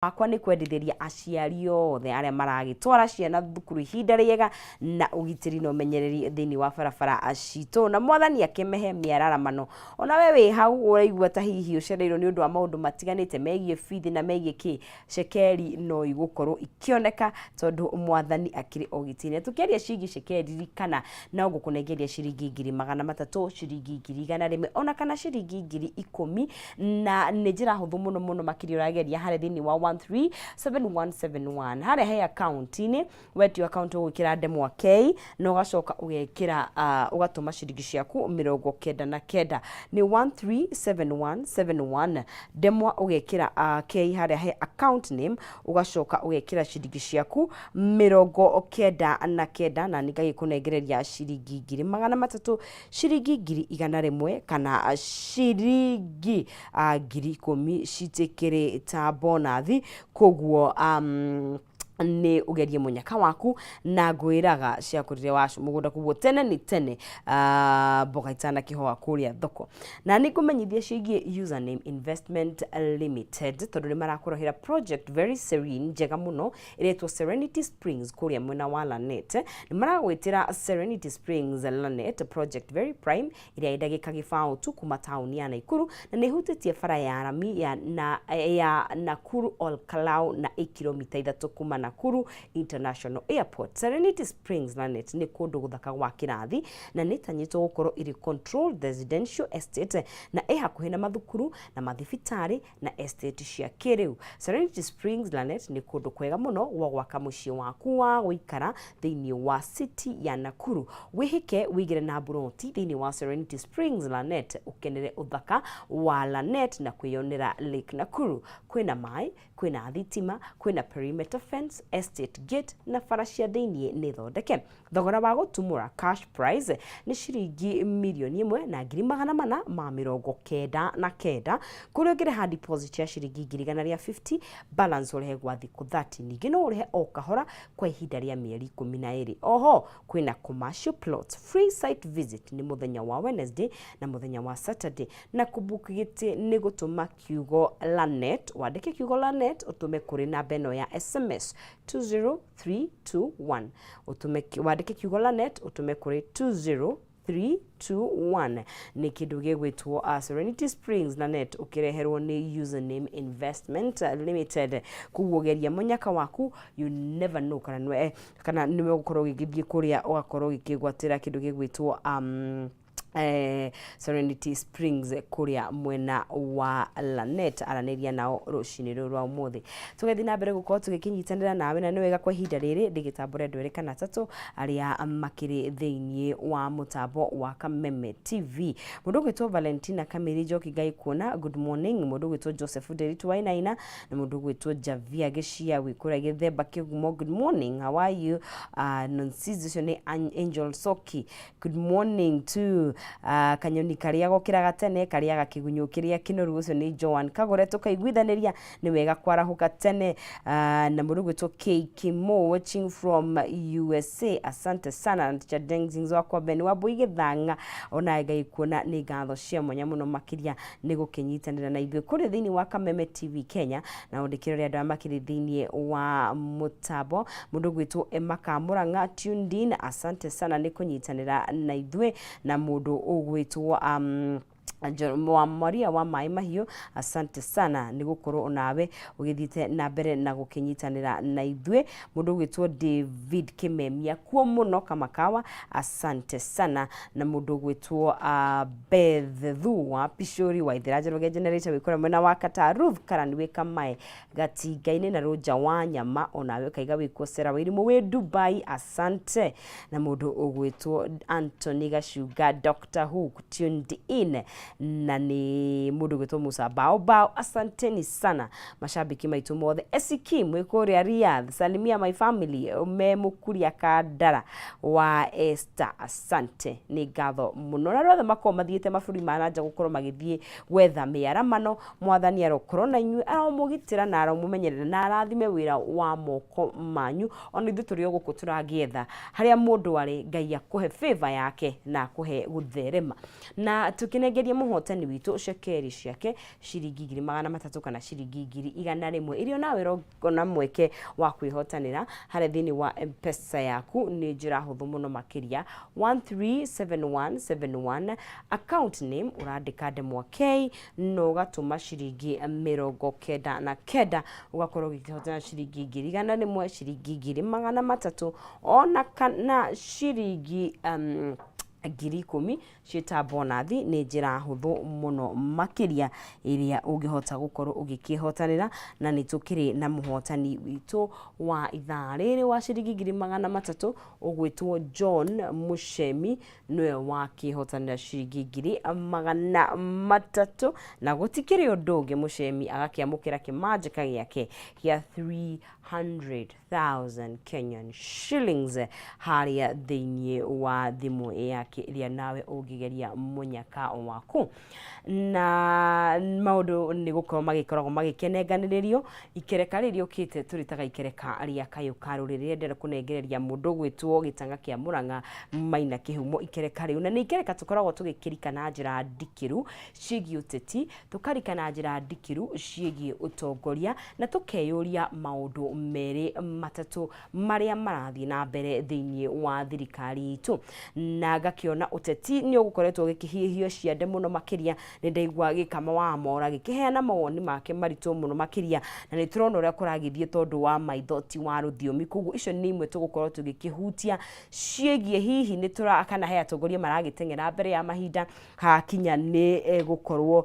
Wakwa nĩ kwendithĩria aciari othe arĩa maragĩtwara ciana thukuru ihinda rĩega na ũgitĩri na ũmenyereri thĩinĩ wa barabara citũ, na Mwathani akĩmehe mĩararamano. Ona we wĩ hau ũraigua ta hihi ũcereirwo nĩ ũndũ wa maũndũ matiganĩte megiĩ bithi na megiĩ kĩ, cekeri no igũkorwo ikĩoneka tondũ Mwathani akĩrĩ o gĩtĩ-inĩ. Tũkĩaria ciĩgiĩ cekeri, ririkana no ngũkũnengeria ciringi 300,000, ciringi 100,000 ona kana ciringi 10,000, na nĩ njĩra hũthũ mũno mũno makĩria. Ũrageria harĩa thĩinĩ wa 137171 harĩa he akaunti-inĩ, wetio akaunti ũgwĩkĩra ndemwa K na ũgacoka ũgekĩra ũgatũma ciringi ciaku 99. Nĩ 137171, ndemwa ũgekĩra K harĩa he account name, ũgacoka ũgekĩra ciringi ciaku 99, na nĩngagĩkũnengereria ciringi 300,000, ciringi 100,000 kana ciringi 10,000 citikĩrĩ ta bonathi. Koguo nĩ ũgerie mũnyaka waku na ngwĩraga ciakũrire wacu mũgũnda. Koguo tene nĩ tene, mboga itanakĩhoa kũrĩa thoko. Na nĩ ngũmenyithia ciĩgiĩ Username Investment Limited, tondũ nĩ marakũrehera project very serene, njega mũno, ĩretwo Serenity Springs kũrĩa mwena wa Lanet. Nĩ maragwĩtĩra Serenity Springs Lanet project very prime, ĩrĩa ĩ ndagĩka gĩbaũ tu kuma taũni ya Naikuru, na nĩ ĩhutĩtie bara ya rami ya Nakuru Ol Kalou, na ĩ kilomita 3 kuma Nakuru International Airport. Serenity Springs Lanet nĩ kũndũ gũthaka gwa kĩrathi, na nĩ ĩtanyĩtwo gũkorwo ĩrĩ controlled residential estate, na ĩ hakuhĩ na mathukuru na mathibitarĩ na estate cia kĩrĩu. Serenity Springs Lanet nĩ kũndũ kwega mũno gwa gwaka mũciĩ waku wa gũikara thĩinĩ wa city ya Nakuru. Wĩhĩke wĩigĩre na mburoti thĩinĩ wa Serenity Springs Lanet, ũkenere ũthaka wa Lanet na kwĩyonera Lake Nakuru. Kwĩna maĩ, kwĩna thitima, kwĩna perimeter fence, estate gate na bara cia thĩinĩ nĩ thondeke. Thogora wa gũtumũra, cash price, nĩ ciringi 1,499,000, kũrĩa ũngĩrĩha deposit ya ciringi 150,000, balance ũrĩhe gwa thikũ 30. Ningĩ no ũrĩhe o kahora kwa ihinda rĩa mĩeri 12. Oho kwĩna commercial plots. Free site visit nĩ mũthenya wa Wednesday na mũthenya wa Saturday, na kũbook gĩtĩ nĩ gũtũma kiugo LANET, wandĩke kiugo LANET ũtũme kũrĩ namba ĩno ya SMS 20321. Ũtũme, wandĩke kiugo LANET, ũtũme kũrĩ 20321. Nĩ kĩndũ gĩgwĩtwo Serenity Springs Lanet, ũkĩreherwo nĩ Username Investment Limited. Koguo geria mũnyaka waku, you never know kana nĩwe ũgũkorwo ũgĩgĩthiĩ kũrĩa ũgakorwo ũgĩkĩgwatĩra kĩndũ gĩgwĩtwo Serenity Springs kũrĩa mwena wa Lanet. Aranĩria nao rũcinĩ rũrũ rwa ũmũthĩ. Tũgathiĩ na mbere gũkorwo tũgĩkĩnyitanĩra nawe, na nĩ wega kwa ihinda rĩrĩ ndĩgĩtambũre andũ erĩ kana atatũ arĩa makĩrĩ thĩinĩ wa mũtambo wa Kameme TV. Mũndũ ũgwĩtwo Valentina Kamiri Njoki, Ngai kuona, good morning. Mũndũ ũgwĩtwo Joseph Nderitu Wainaina na mũndũ ũgwĩtwo Javia Gĩcia wĩ kũrĩa Gĩthemba Kĩgumo, good morning, how are you? Nonsizi ũcio nĩ Angel Soki, good morning to kanyoni karĩa gokĩraga tene karĩaga kĩgunyũ kĩrĩa kĩnoru, ũcio nĩ Joan Kagũre. Tũkaiguithanĩria nĩ wega kwarahũka tene. Na mũndũ ũgwĩtwo K Kimo watching from USA, asante sana. Na teacher Dengzings wakwa Ben wa Mbui Gĩthang'a, ona Ngai kuona, nĩ ngatho cia mwanya mũno makĩria nĩ gũkĩnyitanĩra na ithuĩ kũrĩ thĩinĩ wa Kameme TV Kenya. Na ũndĩkĩrore andũ arĩa makĩrĩ thĩinĩ wa mũtambo. Mũndũ ũgwĩtwo Emma Kamũrang'a, tuned in, asante sana nĩ kũnyitanĩra na ithuĩ. Na mũndũ ũgwĩtwo wa Maria wa Maĩ Mahiũ, asante sana nĩ gũkorwo onawe ũgĩthiĩte na mbere na gũkĩnyitanĩra na ithuĩ. Mũndũ ũgwĩtwo David Kĩmemia kuo mũno Kamakawa, asante sana. Na mũndũ ũgwĩtwo Beth Thu wa Picũri wa Ithĩra Njoroge Generator wĩ kũrĩa mwena wa Kata, Ruth Karani wĩ Kamae Gatinga-inĩ, na Rũnja wa Nyama onawe ũkaiga wĩ kuo. Sera Wairimu wĩ Dubai, asante. Na mũndũ ũgwĩtwo Anthony Gacunga, Dr Hook, tuned in, na nĩ mũndũ ũgwĩtwo Musa Bao Bao. Asanteni sana mashabiki maitũ mothe. Esikim wĩ kũrĩa Riyadh, salimia my family me Mũkuria Kandara wa Esther, asante, nĩ ngatho mũno. Na andũ othe makorwo mathiĩte mabũrũri ma nanja gũkorwo magĩthiĩ gwetha mĩaramano, Mwathani arokorwo na inyuĩ, aromũgitĩra na aromũmenyerera na arathime wĩra wa moko manyu. Ona ithuĩ tũrĩ o gũkũ tũragĩetha, harĩa mũndũ arĩ, Ngai akũhe favor yake na akũhe gũtherema na tũkĩnengeria. Mũhotani witũ cekeri ciake ciringi 300,000 kana ciringi 100,000 iria nawe ũrona mweke wa kwĩhotanĩra harĩa thĩinĩ wa M-Pesa yaku nĩ njĩra hũthũ mũno makĩria. 137171 account name ũrandĩka ndemwa K na ũgatũma ciringi 99, ũgakorwo ũgĩkĩhotana ciringi 100,000, ciringi 300,000 ona kana ciringi 10,000 ciĩta bonathi. Nĩ njĩra hũthũ mũno makĩria ĩrĩa ũngĩhota gũkorwo ũgĩkĩhotanĩra, na nĩ tũkĩrĩ na mũhotani witũ wa ithaa rĩrĩ wa ciringi 300,000 ũgwĩtwo John Mũcemi, nĩwe wakĩhotanĩra ciringi 300,000, na gũtikĩrĩ ũndũ ũngĩ, Mũcemi agakĩamũkĩra kĩmanjĩka gĩake gĩa 300,000 Kenyan shillings harĩa thĩinĩ wa thimũ yake, ĩrĩa nawe ũngĩgeria mũnyaka waku. Na maũndũ nĩ gũkorwo magĩkoragwo magĩkĩnenganĩrĩrio. Ikereka rĩrĩ rĩũkĩte tũrĩtaga ikereka rĩa kayũ ka rũrĩrĩ, rĩrĩa ndĩrenda kũnengereria mũndũ ũgwĩtwo Gĩtang'a kĩa Mũrang'a Maina Kĩhumo ikereka rĩu. Na nĩ ikereka tũkoragwo tũgĩkĩrika na njĩra ndikĩru ciĩgiĩ ũteti, tũkarika na njĩra ndikĩru ciĩgiĩ ũtongoria, na tũkeyũria maũndũ merĩ matatũ marĩa marathiĩ na mbere thĩinĩ wa thirikari itũ. Na ngakĩona ũteti nĩ ũgũkoretwo ũgĩkĩhiũhio ciande mũno makĩria. Nĩ ndaigua Gĩkama wa Mora gĩkĩheana mawoni make maritũ mũno makĩria, na nĩ tũrona ũrĩa kũragĩthiĩ tondũ wa maitho ti wa rũthiomi. Koguo icio nĩ imwe tũgũkorwo tũgĩkĩhutia ciĩgiĩ hihi nĩ tũra kana he atongoria maragĩteng'era mbere ya mahinda hakinya nĩ gũkorwo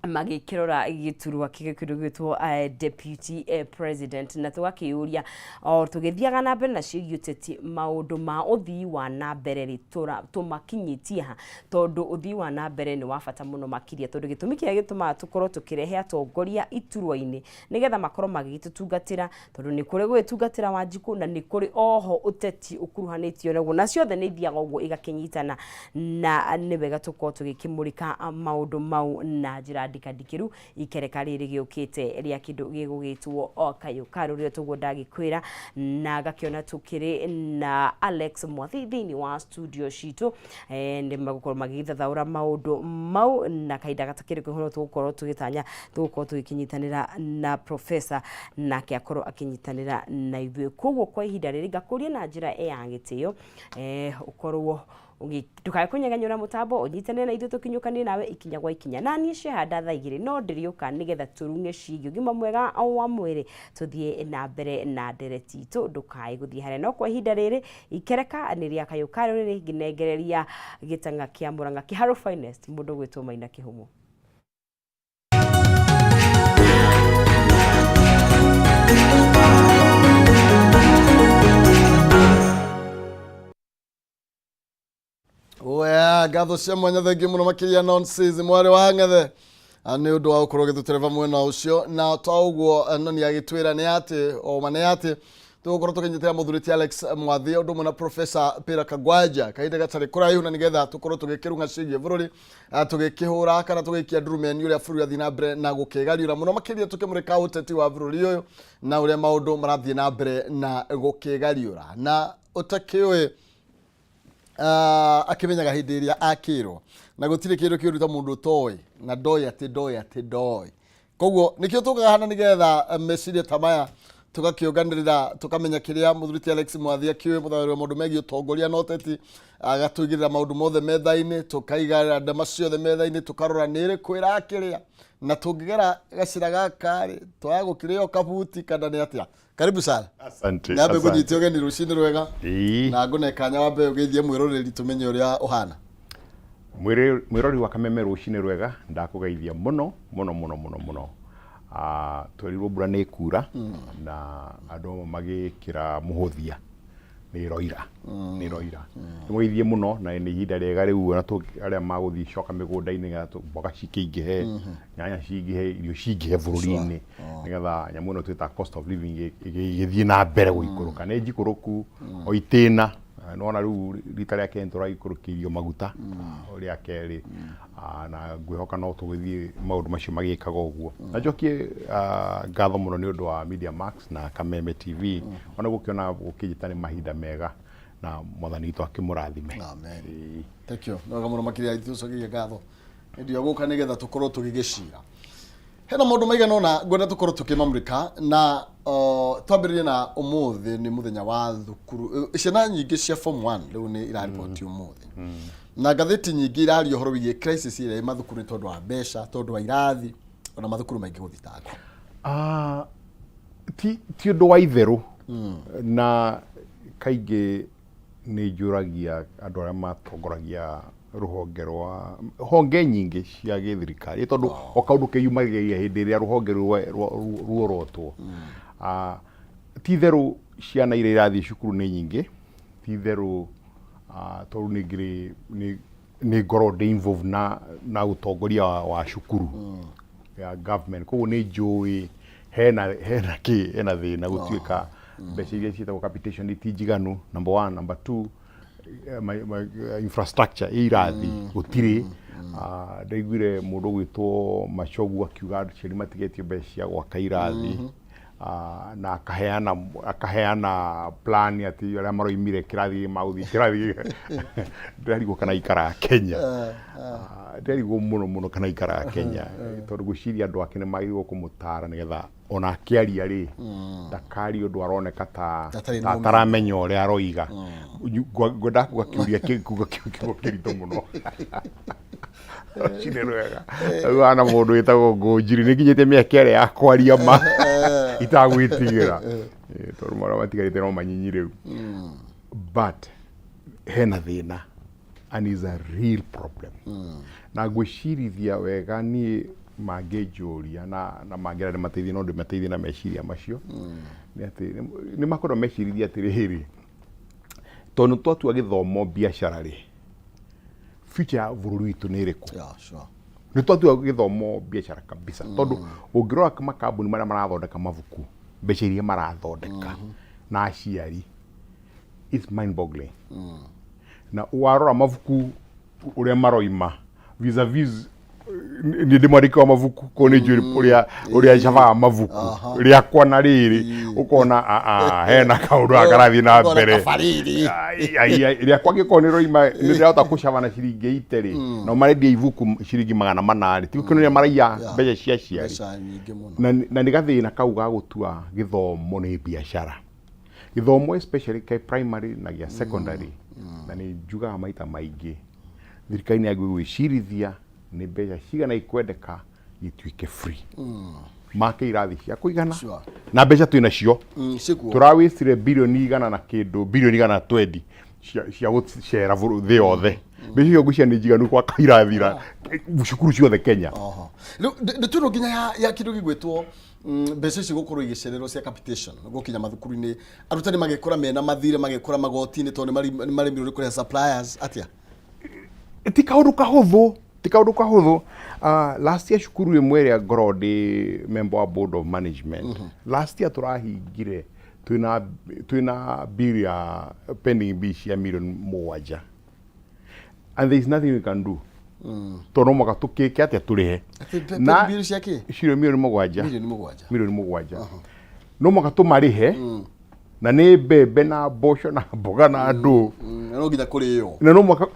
magĩkĩrora gĩturwa kĩndũ gĩgwĩtwo deputy president, na tũgakĩyũria o tũgĩthiaga na mbere na ciĩgiĩ ũteti, maũndũ ma ũthii wa na mbere rĩ, tũmakinyĩtie ha? Tondũ ũthii wa na mbere nĩ wa bata mũno makĩria, tondũ gĩtũmi kĩrĩa gĩtũmaga tũkorwo tũkĩrehe atongoria iturwa-inĩ nĩgetha makorwo magĩgĩtũtungatĩra, tondũ nĩ kũrĩ gũgĩtungatĩra Wanjikũ na nĩ kũrĩ oho ũteti ũkuruhanĩtio naguo, na ciothe nĩ ithiaga ũguo igakĩnyitana, na nĩ wega tũkorwo tũgĩkĩmũrĩka maũndũ mau na njĩra ndikandikĩru ikereka rĩrĩ gĩũkĩte rĩa kĩndũ gĩgũgĩtwo kayũ ka rũrĩrĩ. Toguo ndagĩkwĩra, na ngakĩona tũkĩrĩ na Alex Mwathi thĩinĩ wa studio citũ, nĩ megũkorwo magĩgĩthathaũra maũndũ mau, na kahinda gatakĩrĩ kũihũro tũgũkorwo tũgĩtanya tũgũkorwo tũgĩkĩnyitanĩra na professor, nake akorwo akĩnyitanĩra na ithuĩ. Koguo kwa ihinda rĩrĩ ngakũria na njĩra ya gĩtĩo, ũkorwo ndũkae kũnyegenyũra mũtambo, ũnyitanĩre na ithuĩ tũkinyũkanie nawe ikinya gwa ikinya. Na niĩ ciahanda thaa 2 no ndĩrĩũka nĩgetha tũrung'e ciĩgiĩ ũgima mwega wa mwĩrĩ, tũthiĩ na mbere na ndereti itũ. Ndũkae gũthiĩ harĩa, no kwa ihinda rĩrĩ ikereka nĩ rĩa kayũ ka rũrĩrĩ, ngĩnengereria Gĩtang'a kĩa Mũrang'a Kĩharũ Finest, mũndũ ũgwĩtwo Maina Kĩhumo. Oya, ngatho cia mwanya, thengiũ mũno makĩria Nonsense mwarĩ wa ng'ethe nĩ ũndũ wa gũkorwo ũgĩtũtereba mwena ũcio. Na ta ũguo noni agĩtwĩra nĩ atĩ oma nĩ atĩ tũgũkorwo tũkĩnyitĩra mũthuri ti Alex Mwathi ũndũ ũmwe na Professor Peter Kagwanja kahinda gatarĩ kũraihu, na nĩgetha tũkorwo tũgĩkĩrung'a ciĩgiĩ bũrũri, tũgĩkĩhũra kana tũgĩikia ndurumeni ũrĩa bũrũri athiĩ na mbere na gũkĩgariũra mũno makĩria, tũkĩmũrĩka ũteti wa bũrũri ũyũ na ũrĩa maũndũ marathiĩ na mbere na gũkĩgariũra. Na ũtakĩũĩ akĩmenyaga hĩndĩ ĩrĩa akĩrwo, na gũtirĩ kĩndũ kĩũru ta mũndũ ũtoĩ na ndoĩ atĩ ndoĩ atĩ ndoĩ. Koguo nĩkĩo tũkaga hana nĩgetha meciria ta maya tũgakĩũnganĩrĩra, tũkamenya kĩrĩa mũthuri ti Alex Mwathi akĩũĩ, mũtharĩri wa maũndũ megiĩ ũtongoria na ũteti, agatũigĩrĩra maũndũ mothe metha-inĩ, tũkaiga ndema ciothe metha-inĩ, tũkarora nĩ ĩrĩkũ ĩrakĩrĩa, na tũngĩgera gacĩra gaka rĩ, twaga gũkĩrĩo kabuti kana nĩ atĩa. Karibu sana. Asante. Nyambe asante. ngũnyite ũgeni, rũcinĩ rwega. Ĩĩ. Na ngũne kanya wambe ũgeithie mwĩroreri tũmenye ũrĩa ũhana. Mwĩrori wa Kameme, rũcinĩ rwega, ndakũgeithia mũno mũno mũno mũno mũno. Twerirwo mbura nĩ ĩkura na andũ amwe magĩkĩra mũhũthia nĩ ĩroira, nĩ ĩroira. Nĩmũgeithie mũno, na nĩ ihinda rĩega rĩu ona arĩa magũthiĩ coka mĩgũnda-inĩ nĩgetha mboga cikĩingĩhe, nyanya cingĩhe, irio cingĩhe bũrũri-inĩ, nĩgetha nyamũ ĩno twĩtaga cost of living ĩgĩthiĩ na mbere gũikũrũka. Nĩ njikũrũku o itĩna. Nĩwona rĩu rita rĩa kerĩ tũraikũrũkĩirio maguta rĩa kerĩ, na ngwĩhoka no tũgĩthiĩ maũndũ macio magĩkaga ũguo. Na njokie ngatho mũno nĩ ũndũ wa Media Max na Kameme TV, ona gũkĩona gũkĩnjĩta nĩ mahinda mega. Na Mwathani witũ akĩmũrathime. Amen. Thank you. Nĩ wega mũno makĩria, tũcokerie ngatho nĩ ũndũ wa gũka nĩgetha tũkorwo tũgĩgĩcira. Hena maũndũ maigana ũna ngwenda tũkorwo tũkĩmamũrĩka na twambĩrĩrie na ũmũthĩ nĩ mũthenya wa thukuru. Ciana nyingĩ cia form 1 rĩu nĩ irariboti ũmũthĩ. Na ngathĩti nyingĩ iraria ũhoro wĩgiĩ crisis ĩrĩa ĩ mathukuru nĩ tondũ wa mbeca, tondũ wa irathi, ona mathukuru maingĩ gũthitangwo. Ah, ti ũndũ wa itherũ, na kaingĩ nĩ njũragia andũ arĩa matongoragia rũhonge rwa honge nyingĩ cia gĩthirikari, tondũ o kaũndũ keyumagĩria hĩndĩ ĩrĩa rũhonge ruorotwo. Ah, ti itherũ ciana iria irathiĩ cukuru nĩ nyingĩ, ti itherũ, tondũ nĩ ngĩrĩ nĩ ngorwo ndĩ involved na ũtongoria wa cukuru ya government, koguo nĩ njũĩ hena kĩ hena thĩna gũtuĩka mbeca iria ciĩtagwo capitation ti njiganu, number one. Number two, infrastructure ĩ irathi gũtirĩ. Ndaiguire mũndũ ũgwĩtwo Machogu akiuga aciari matigetio mbeca cia gwaka irathi, na akaheana plan atĩ arĩa maroimire kĩrathi magũthiĩ kĩrathi. Ndĩrarigwo kana aikaraga Kenya. Ndĩrarigwo mũno mũno kana aikaraga Kenya, tondũ ngwĩciria andũ ake nĩ magĩrĩirwo kũmũtara nĩgetha ona akĩaria rĩ, ndakarie ũndũ aroneka ta Atarĩ ta na ũmenyo. Ataramenya ũrĩa aroiga. Ngwendaga kuga kĩũria kuga kiugo kĩritũ mũno. Rũcinĩ rwega. Rĩu hana mũndũ wĩtagwo Ngũnjiri, nĩ nginyĩte mĩaka ĩrĩa ya kwaria ma itagwĩtigĩra. Tondũ marĩa matigarĩte no manyinyi rĩu. But hena thĩna and is a real problem. Na ngwĩcirithia wega niĩ mangĩnjũria na mangĩra ndĩmateithie, no ndĩmateithie na meciria macio. Nĩ atĩ nĩ makorwo mecirithia atĩrĩrĩ, tondũ twatua gĩthomo biacara rĩ, future ya bũrũri witũ nĩ ĩrĩkũ? Yeah, sure. Nĩ twatua gĩthomo biacara kabisa, tondũ ũngĩrora makambuni marĩa marathondeka mabuku, mbeca iria marathondeka na aciari is mind boggling. Na warora mabuku ũrĩa maroima vis-a-vis, nĩ ndĩ mwandĩki wa mabuku ko nĩ njũĩ ũrĩa njabaga mabuku rĩakwa na rĩrĩ, ũkona hena kaũndũ gaka karathiĩ na Ũkona mbere. kabarĩrĩ. Ai, ai, ai, rĩakwa ngĩkorwo nĩ roima nĩ ndĩrahota kũcaba na ciringi 80 rĩ, na marendia ibuku ciringi 400 rĩ, ti gũkĩonania maraiya mbeca cia aciari. Mbeca nyingĩ mũno. Na nĩ gathĩna kau ga gũtua gĩthomo nĩ biacara, gĩthomo especially kĩa primary na gĩa secondary. Na nĩ njugaga maita maingĩ, thirikari nĩ yagĩrĩirwo gwĩcirithia nĩ mbeca cigana ikwendeka gĩtuĩke free, make irathi cia kũigana. Na mbeca twĩ nacio. Cikuo. Tũrawĩcire birioni igana na kĩndũ, birioni 120 cia gũcera thĩ yothe. Mbeca icio ngwĩciria nĩ njiganu gwaka irathi cukuru ciothe Kenya. Oho. Rĩu ndeto ĩno nginya ya kĩndũ gĩgwĩtwo mbeca ici gũkorwo igĩcererwo cia capitation gũkinya mathukuru-inĩ, arutani magĩkora mena mathirĩ, magĩkora magoti-inĩ tondũ nĩ maremirwo nĩ kũrĩha suppliers atĩa? Ti kaũndũ kahũthũ, ti kaũndũ kahũthũ. Last year cukuru ĩmwe ĩrĩa ngoragwo ndĩ member wa board of management, last year tũrahingire twĩna bill ya pending bill cia mirioni 7, and there is nothing we can do, tondũ no mũhaka tũkĩke atĩa tũrĩhe. Atĩ bill cia kĩ? Cirio mirioni 7. Mirioni 7. Mirioni 7, no mũhaka tũmarĩhe, na nĩ mbembe na mboco na mboga na ndũ. Na no nginya kũrĩo. Na no mwaka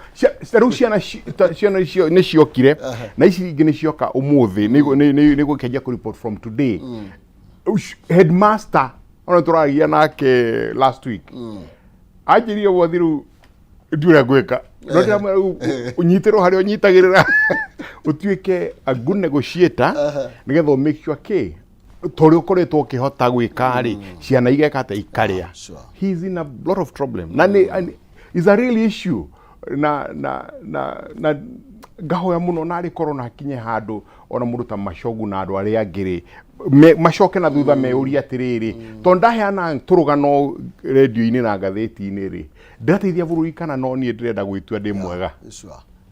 rĩu ciana icio nĩ ciokire, na ici ingĩ nĩ cioka ũmũthĩ, nĩ gũkĩanjia kũ report from today. Headmaster ona tũragia nake last week anjĩrire ũguo, rĩu ndiũĩ ũrĩa ngwĩka, no ndĩramwĩra rĩu ũnyitĩrwo harĩa ũnyitagĩrĩra, ũtuĩke a good negotiator, nĩgetha ũ make sure kĩ ta ũrĩa ũkoretwo ũkĩhota gwĩka rĩ, ciana igeka atĩa ikarĩa. He is in a lot of problem, na nĩ and is a real issue, na ngahoya mũno narĩ korwo na hakinye handũ ona mũndũ ta Macogu na andũ arĩa angĩ rĩ, macoke na thutha meurie atĩrĩrĩ, tondũ ndaheana tũrũgano rendio-inĩ na ngathĩti-inĩ rĩ, ndĩrateithia bũrũri kana no niĩ ndĩrenda gwĩtua ndĩ mwega?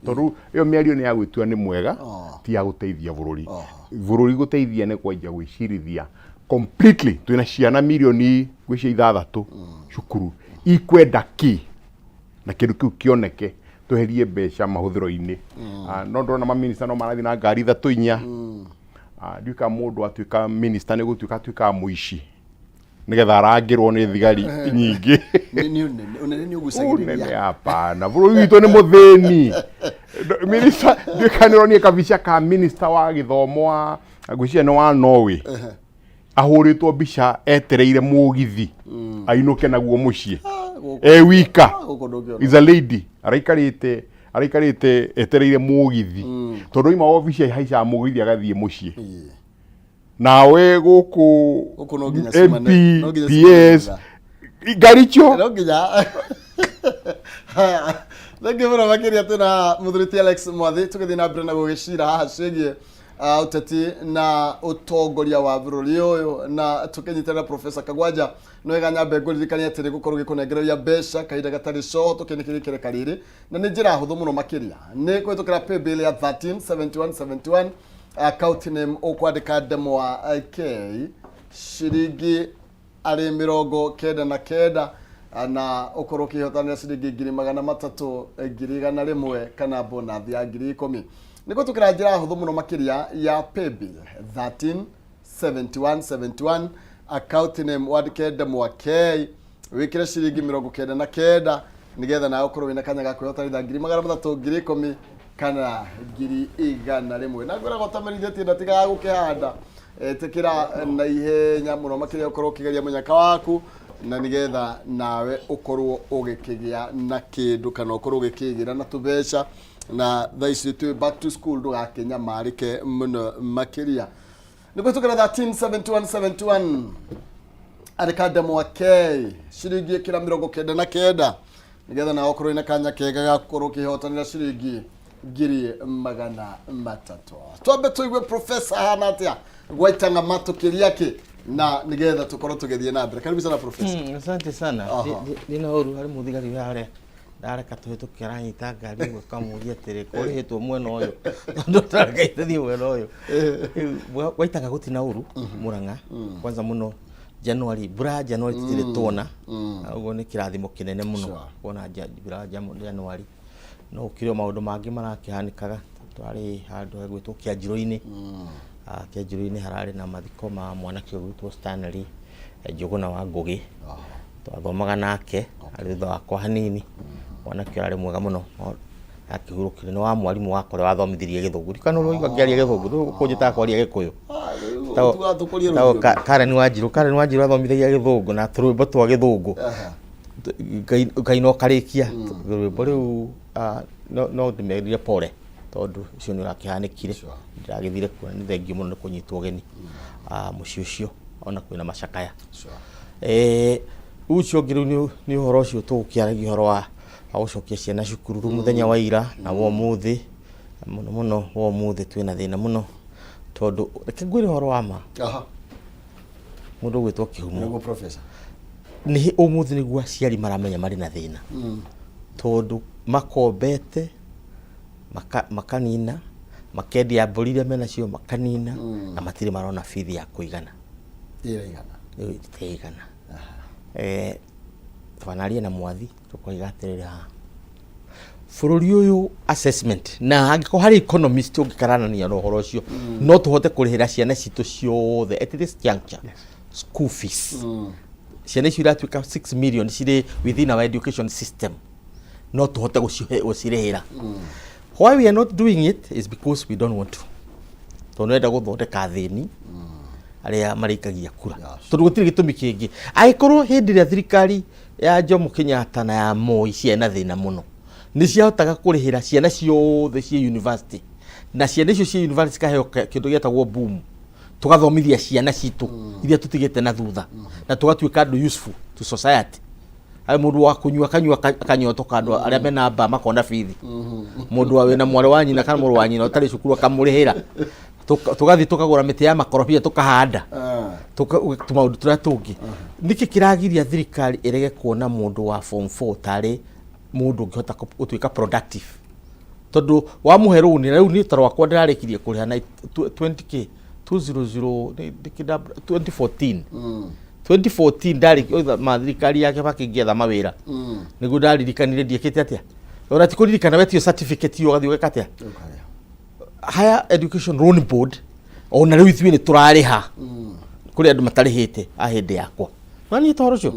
Tondũ ĩyo mĩario nĩ ya gwĩtua nĩ mwega, ti ya gũteithia bũrũri. Bũrũri gũteithia nĩ kwanjia gwĩcirithia completely. Twĩna ciana mirioni ngwĩciria 6 cukuru, ikwenda kĩ, na kĩndũ kĩu kĩoneke, tweherie mbeca mahũthĩro-inĩ. No ndĩrona maminista no marathiĩ na ngari ithatũ inya. Ndiũĩ kana mũndũ atuĩka minista nĩ gũtuĩka atuĩkaga mũici. Nĩgetha arangĩrwo nĩ thigari nyingĩ. Nĩ ũnene, ũnene nĩ Ũnene ũgucagĩrĩria. Hapana, bũrũri witũ nĩ mũthĩni. Minister, ndiũkanĩronie kabica ka minister wa gĩthomo wa ngwĩciria nĩ wa Norway, ahũrĩtwo mbica etereire mũgithi ainũke naguo mũciĩ e wika. Gũkũ ndũngĩona. Is a lady araikarĩte etereire mũgithi, tondũ oima obici ahaicaga mũgithi agathiĩ mũciĩ. Nawe gũkũ Gũkũ no nginya MP, cimane- no nginya cimane PS, ngari icio. No nginya. Haya, thengiũ mũno makĩria. Twĩna mũthuri ti Alex Mwathi, tũgĩthiĩ na mbere na gũgĩcira haha ciĩgiĩ ũteti na ũtongoria wa bũrũri ũyũ, na tũkĩnyitanĩra Professor Kagwanja. No wega nyambe ngũririkanie atĩ nĩ gũkorwo gĩkũnengereria mbeca kahinda gatarĩ coho tũkĩnĩkĩria ikereka rĩrĩ, na nĩ njĩra hũthũ mũno makĩria, nĩ kũhĩtũkĩra paybill ya 137171, account name ũkwandĩka Ndemwa K, ciringi arĩ 99, na ũkorwo ũkĩhotanĩra ciringi 300,000, 100,000 kana bonathi ya 10,000, nĩ kũhĩtũkĩra njĩra hũthũ mũno makĩria ya paybill 137171, account name wandĩke Ndemwa K, wĩkĩre ciringi 99, nĩgetha nawe ũkorwo wĩna kanya ga kwĩhotanĩra 300,000, 10,000 kana 100,000. Na ngwĩraga ũtamerithĩtie ndatigaga gũkĩhanda. Ĩtĩkĩra na ihenya mũno makĩria ũkorwo ũkĩgeria mũnyaka waku, na nĩgetha nawe ũkorwo ũgĩkĩgĩa na kĩndũ kana ũkorwo ũgĩkĩgĩra na tũbeca. Na thaa ici twĩ back to school, ndũgakĩnyamarĩke mũno makĩria. Nĩ kũhĩtũkĩra 137171, andĩka Ndemwa K, ciringi ĩkĩra 99, nĩgetha nawe ũkorwo wĩna kanya kega ga gũkorwo ũkĩhotanĩra ciringi 300,000. Twambe tũigue professor hana atĩa gwaitanga matũkĩria kĩ, na nĩgetha tũkorwo tũgĩthiĩ na mbere. Karibu sana, professor. Asante sana. Ndina ũru harĩ mũthigari harĩa ndareka tũhĩtũke, aranyita ngari ũguo, kamũria atĩrĩ, kũrĩhĩtwo mwena ũyũ tondũ ndareka itũthiĩ mwena ũyũ. Rĩu gwaitanga gũtina ũru Mũrang'a kwanza mũno January, mbura ya January tũtirĩ tuona. Ũguo nĩ kĩrathimo kĩnene mũno kuona mbura ya January. No gũkĩrĩ o maũndũ mangĩ marakĩhanĩkaga. Twarĩ handũ hegwĩtwo Kĩanjirũ-inĩ. Kĩanjirũ-inĩ hararĩ na mathiko ma mwanake ũgwĩtwo Stanley Njũgũna wa Ngũgĩ. Twathomaga nake, arĩ thutha wakwa hanini. Mwanake ũyũ arĩ mwega mũno, no akĩhurũkire. Nĩ wa mwarimũ wakwa ũrĩa wathomithirie gĩthũngũ. Ndikana ũraigua ngĩaria gĩthũngũ, rĩu kũnjĩtaga kwaria gĩkũyũ. Tũkũrie Etagwo rũthiomi. Karen Wanjirũ. Karen Wanjirũ athomithagia gĩthũngũ na tũrwĩmbo twa gĩthũngũ. Ngaina ũkarĩkia rwĩmbo rĩu. No ndĩmerire pore tondũ ũcio nĩ ũrakĩhanĩkire. Ndĩragĩthire kuo. Nĩ thengiũ mũno nĩ kũnyitwo ũgeni mũciĩ ũcio, ona kwĩna macakaya. Rĩu ũcio ũngĩ rĩu nĩ ũhoro ũcio tũgũkĩaragia, ũhoro wa gũcokia ciana cukuru. Rĩu mũthenya wa ira na wa ũmũthĩ, mũno mũno wa ũmũthĩ, twĩna thĩna mũno, tondũ reke ngwĩre ũhoro wa ma. Mũndũ ũgwĩtwo Kĩhumo. Nĩguo, professor. Nĩ ũmũthĩ nĩguo aciari maramenya marĩ na thĩna, tondũ makombete makanina, makendia mbũri iria menacio makanina, na matirĩ marona bithi ya kũigana. Ĩraigana. Rĩu ĩtiraigana. Twanaria na Mwathi, tũkoiga atĩrĩrĩ, haha bũrũri ũyũ assessment, na angĩkorwo harĩ economist ũngĩkaranania na ũhoro ũcio, no tũhote kũrĩhĩra ciana citũ ciothe at this juncture school fees. Ciana icio iratuĩka 6 million cirĩ within our education system, no tũhote gũcirĩhĩra. Why we are not doing it is because we don't want to, tondũ nĩrenda gũthondeka athĩni arĩa marĩikagia kura, tondũ gũtirĩ gĩtũmi kĩngĩ. Angĩkorwo hĩndĩ ĩrĩa thirikari ya Jomo Kenyatta na ya Moi ciarĩ na thĩna mũno, nĩ ciahotaga kũrĩhĩra ciana ciothe ciĩ university, na ciana icio ciĩ university cikaheo kĩndũ gĩetagwo boom, tũgathomithia ciana citũ iria tũtigĩte na thutha, na tũgatuĩka andũ useful to society. Harĩ mũndũ wa kũnyua akanyua akanyotoka, andũ arĩa mena mba makona bithi, mũndũ wa wĩna mwarĩ wa nyina kana mũrũ wa nyina ũtarĩ cukuru akamũrĩhĩra. Tũgathiĩ tũkagũra mĩtĩ ya makorobia tũkahanda, tũmaũndũ tũrĩa tũngĩ. Nĩkĩ kĩragiria thirikari ĩrege kuona mũndũ wa form 4 tarĩ mũndũ ũngĩhota gũtuĩka productive? Tondũ wamũhe rũni, na rĩu niĩ ta rwakwa ndĩrarĩkirie kũrĩha na 20K 200 2014 2014 ndarĩ ma thirikari ya Kibaki ngĩetha mawĩra, nĩguo ndaririkanire ndiĩkĩte atĩa. Ona ti kũririkana, wetio certificate iyo ũgathiĩ ũgeka atĩa? Higher Education Loan Board, ona rĩu ithuĩ nĩ tũrarĩha. Kũrĩ andũ matarĩhĩte a hĩndĩ yakwa. Wanyita ũhoro ũcio?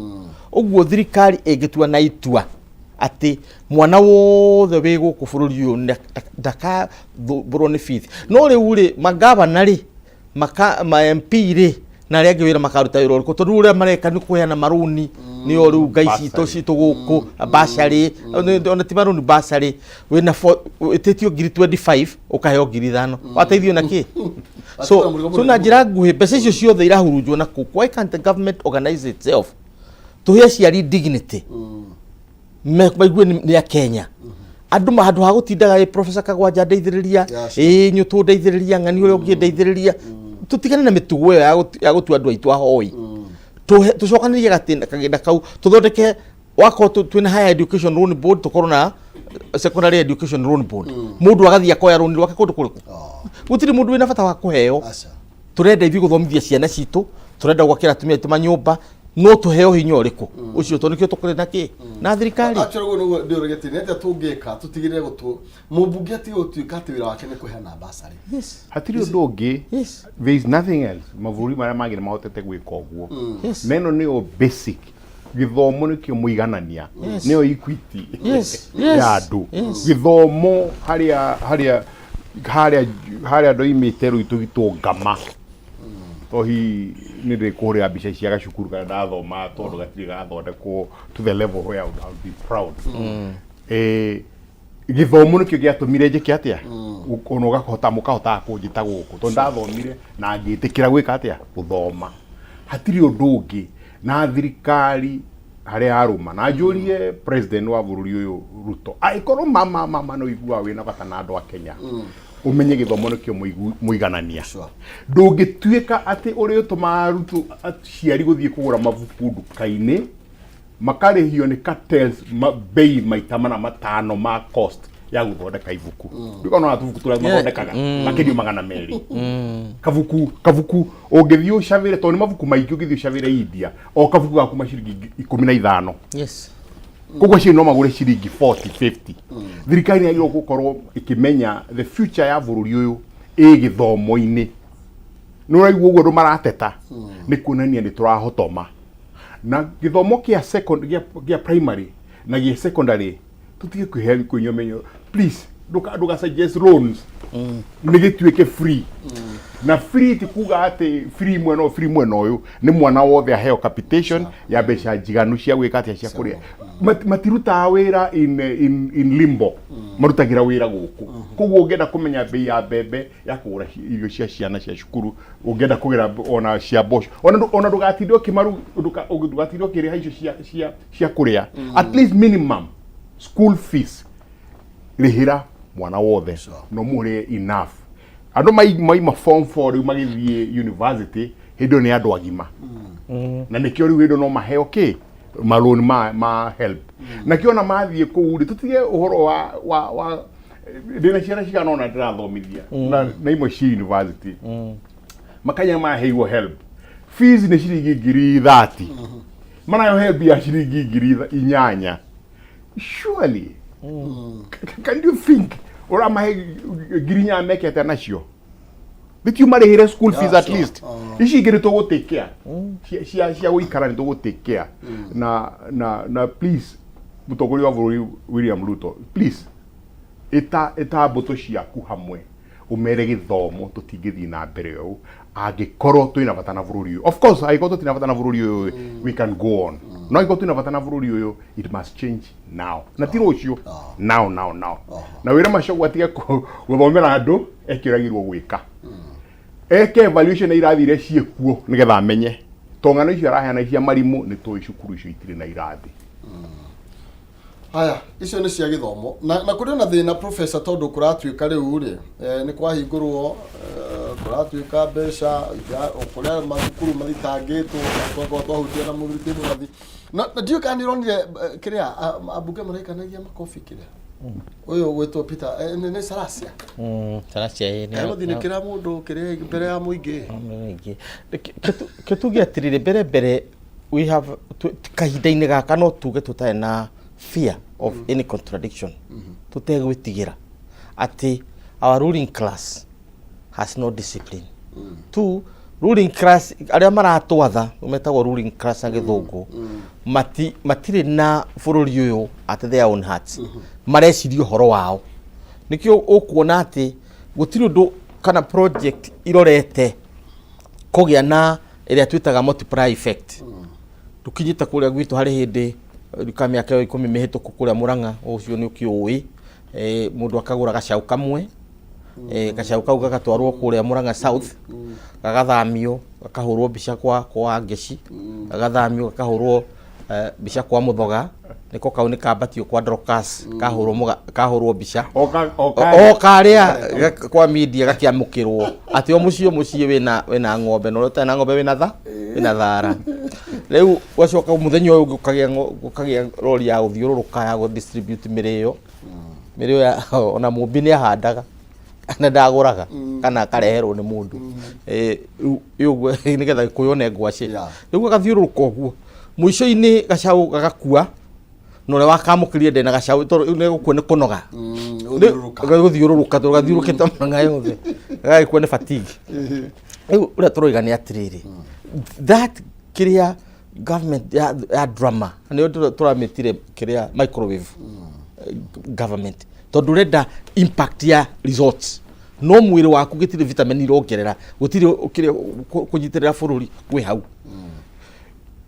Ũguo thirikari ĩngĩtua na itua atĩ mwana wothe wĩ gũkũ bũrũri ũyũ ndakathũmbũrwo nĩ bithi. No rĩu rĩ, mangavana rĩ, maka, ma MP rĩ, na arĩa angĩ wĩra makaruta wĩra ũrĩkũ? Tondũ ũrĩa mareka nĩ kũheana marũni, nĩo rĩu ngai citũ citũ gũkũ, bursary, ona ti marũni bursary, wĩna wĩtĩtio ngiri 25 ũkaheo 5,000, wateithio na kĩ? So, so na njĩra nguhĩ mbeca icio ciothe irahurunjwo na kũ? Why can't the government organize itself? Tũhe aciari dignity, maigue nĩ a Kenya. Andũ handũ ha gũtindaga ĩ Professor Kagwanja ndeithĩrĩria, ĩ nyũtũ ndeithĩrĩria, ng'ani ũrĩa ũngĩ ndeithĩrĩria, tũtigane na mĩtugo ĩyo ya gũtua andũ aitũ ahoi. Tũcokanĩrie gatĩna kagĩna kau, tũthondeke wakorwo twĩna Higher Education Loan Board, tũkorwo na Secondary Education Loan Board. Mũndũ agathiĩ akoya rũni rwake kũndũ kũrĩkũ? Gũtirĩ mũndũ wĩna bata wa kũheo. Aca. Tũrenda ithuĩ gũthomithia ciana citũ, tũrenda gwakĩra atumia aitũ manyũmba, no tũheo hinya ũrĩkũ ũcio? Tondũ nĩkĩo tũkũrĩ na kĩ na thirikari. Actually, ũguo nĩguo ndĩũrĩgĩtie, nĩ atĩa tũngĩka tũtigĩrĩre gũtũ mũmbunge atige gũtuĩka atĩ wĩra wake nĩ kũheana basarĩ? Hatirĩ ũndũ ũngĩ. There is nothing else. Mabũrũri marĩa mangĩ nĩ mahotete gwĩka ũguo. Na ĩno nĩyo basic. Gĩthomo nĩkĩo mũiganania, nĩyo equity ya andũ. Gĩthomo harĩa harĩa harĩa harĩa ndoimĩte rũitũ gĩtũngama to hihi nĩ ndĩkũhũrĩra mbica cia gacukuru karĩa ndathoma, tondũ gatirĩ gathondekwo to the level where I would be proud. Gĩthomo nĩkĩo gĩatũmire njĩke atĩa, ona ũgakahota mũkahotaga kũnjĩta gũkũ tondũ ndathomire na ngĩtĩkĩra gwĩka atĩa, gũthoma. Hatirĩ ũndũ ũngĩ. Na thirikari harĩa yarũma, na njũrie president wa bũrũri ũyũ Ruto, angĩkorwo mama mama no iguaga wĩna bata na andũ a Kenya, ũmenye gĩthomo nĩkĩo mũiganania. Ndũngĩtuĩka atĩ ũrĩ ũtũmaga arutwo, aciari gũthiĩ kũgũra mabuku nduka-inĩ makarĩhio nĩ cartels bei maita mana matano ma cost ya gũthondeka ibuku. Ndũkona ona tũbuku tũrĩa mathondekaga makĩrio 200 kabuku kabuku, ũngĩthiĩ ũcabĩre, tondũ nĩ mabuku maingĩ, ũngĩthiĩ ũcabĩre India o kabuku gaku ciringi 15. Koguo aciari no magũre ciringi 40, 50. Thirikari nĩ yagĩrĩirwo gũkorwo ĩkĩmenya the future ya bũrũri ũyũ ĩ gĩthomo-inĩ. Nĩ ũraigua ũguo andũ marateta, nĩ kuonania nĩ tũrahotoma na gĩthomo kĩa gĩa primary na gĩa secondary. Tũtige kwĩhe kwĩnyua menyo. Please, ndũka suggest loans, nĩ gĩtuĩke free. Na free ti kuga atĩ free mwena ũyũ, free mwena ũyũ, nĩ mwana wothe aheo capitation ya mbeca njiganu cia gwĩka atĩa, cia kũrĩa. Matirutaga wĩra in limbo, marutagĩra wĩra gũkũ. Koguo ũngĩenda kũmenya bei ya mbembe ya kũgũra irio cia ciana cia cukuru, ũngĩenda kũgĩra ona cia mboco, ona ndũgatinde ũkĩmaru, ndũgatinde ũkĩrĩha icio cia kũrĩa. At least minimum school fees rĩhĩra mwana wothe no mũrĩe enough. Andũ maima form 4 rĩu magĩthiĩ university, hĩndĩ ĩyo nĩ andũ agima, na nĩkĩo rĩu hĩndĩ ĩyo no maheo kĩ marũni ma help. Nakĩo ona mathiĩ kũu rĩ, tũtige ũhoro wa ndĩna ciana cigana ona ndĩrathomithia na imwe ci university, makanya maheirwo help fees nĩ ciringi 30,000, manayo help ya ciringi 8,000. Surely, can you think ũramahe 8,000 meke atĩa nacio? Nĩtio marĩhĩre school fees at least. Ici ingĩ nĩ tũgũtĩkĩa cia gũikara, nĩ tũgũtĩkĩa. Na please, mũtongoria wa bũrũri William Ruto, please, ĩta mbũtũ ciaku hamwe, ũmere gĩthomo tũtingĩthiĩ na mbere ũũ angĩkorwo twĩna bata na bũrũri ũyũ. Of course, angĩkorwo tũtirĩ na bata na bũrũri ũyũ, we can go on. No angĩkorwo twĩna bata na bũrũri ũyũ, it must change now na ti rũciũ, now now now. Na wĩra macogu atige gũthomera andũ, eke ũrĩa agĩrĩirwo gwĩka, eke evaluation ya irathi iria ciĩkuo nĩgetha amenye to ng'ano icio araheana cia marimũ. Nĩ tũĩ cukuru icio itirĩ na irathi. Haya, icio nĩ cia gĩthomo. Na kũrĩ na thĩna, professor, tondũ kũratuĩka rĩu rĩ, nĩ kwahingũrwo, kũratuĩka mbeca kũrĩa mathukuru mathitangĩtwo na twakorwo twahutia na mũthuri ti mũrathi na ndiũĩ kana nĩ ũronire, kĩrĩa ambunge maraikanagia makobi, kĩrĩa ũyũ gwĩtwo Peter, nĩ Salasya. Salasya ĩ Egũthinĩkĩra mũndũ kĩrĩa mbere ya mũingĩ. Mũingĩ. Ke tuge atĩrĩrĩ, mbere mbere we have kahinda-inĩ gaka no tuge tũtarĩ na fear of any contradiction, tũtegwĩtigĩra atĩ our ruling class has no discipline. Two, Ruling class arĩa maratwatha metagwo ruling class na gĩthũngũ, matirĩ na bũrũri ũyũ at their own hearts, mareciria ũhoro wao. Nĩkĩo ũkuona atĩ gũtirĩ ũndũ kana project irorete kũgĩa na ĩrĩa twĩtaga multiplier effect. Tũkinyĩte kũrĩa gwitũ harĩ hĩndĩ ka mĩaka ĩyo 10 mĩhĩtũku kũrĩa Mũrang'a ũcio nĩ ũkĩũĩ, mũndũ akagũra gacaũ kamwe, gacaũ kau gagatwarwo kũrĩa Mũrang'a South, gagathamio, gakahũrwo mbica kwa Ngeci, gagathamio, gakahũrwo mbica kwa Mũthoga, nĩko kau nĩ kambatio kwa Dorcas, kahũrwo mbica. O karĩa. O karĩa kwa media gakĩamũkĩrwo atĩ o mũciĩ o mũciĩ wĩna ng'ombe, na ũrĩa ũtarĩ na ng'ombe wĩna thara. Rĩu ũgacoka mũthenya ũyũ ũngĩ ũkagĩa rori ya gũthiũrũrũka ya gũ distribute mĩrĩo ya ona mũmbi nĩ ahandaga na ndagũraga kana akareherwo nĩ mũndũ. Rĩu ũguo nĩgetha gĩkũyũ one ngwacĩ. Rĩu agathiũrũrũka ũguo, mũico-inĩ gacaũ gagakua na ũrĩa wakamũkĩrire ndena gacaũ tondũ rĩu nĩgũkua nĩ kũnoga. Gũthiũrũrũka. Gũthiũrũrũka tondũ gathiũrũrũkĩte Mũrang'a yothe, gagagĩkua nĩ fatigue. Rĩu ũrĩa tũroiga nĩ atĩrĩrĩ, that kĩrĩa government ya drama nĩyo tũramĩtire kĩrĩa microwave government, tondũ ũrenda impact ya results no mwĩrĩ waku gĩtirĩ vitamin irongerera, gũtirĩ kĩrĩa kũnyitĩrĩra bũrũri kwĩ hau.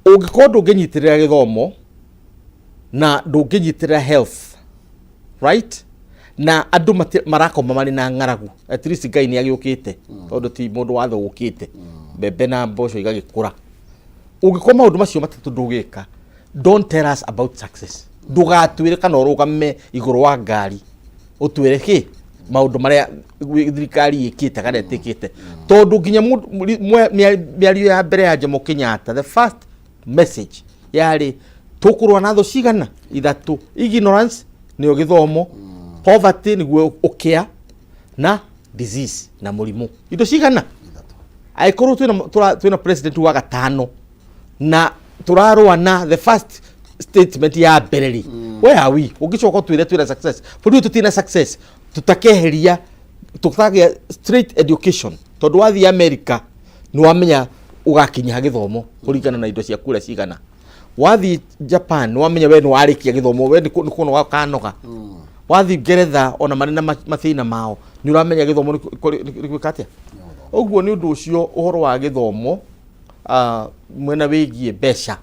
Ũngĩkorwo ndũngĩnyitĩrĩra gĩthomo na ndũngĩnyitĩrĩra health, right, na andũ marakoma marĩ na ng'aragu, at least Ngai nĩ agĩũkĩte tondũ ti mũndũ wathe ũkĩte, mbembe na mboco igagĩkũra. Ũngĩkorwo maũndũ macio matatũ ndũgĩka, don't tell us about success. Ndũgatwĩre kana ũrũgame igũrũ wa ngari ũtwĩre kĩ maũndũ marĩa thirikari ĩkĩte kana ĩtĩkĩte, tondũ nginya mĩario ya mbere ya Jomo Kenyatta, the first message yarĩ tũkũrũa na thũ cigana ithatũ: ignorance nĩyo gĩthomo, poverty nĩguo ũkĩa, na disease na mũrimũ. Indo cigana angĩkorwo twĩna president wa gatano na tũrarũa na the first statement ya mbere rĩ, where are we? Ũngĩcoka ũtwĩre twĩna success, bũrũri ũyũ tũtirĩ na success tũtakeheria tũtagĩa straight education, tondũ wathiĩ America nĩ wamenya ũgakinya gĩthomo kũringana na indo ciaku ũrĩa cigana. Wathiĩ Japan nĩ wamenya we nĩ warĩkia gĩthomo, we nĩ kũnoga ũkanoga. Wathiĩ Ngeretha ona marĩ na mathĩna mao nĩ ũramenya gĩthomo nĩ gwĩka atĩa. Ũguo nĩ ũndũ ũcio ũhoro wa gĩthomo, mwena wĩgiĩ mbeca,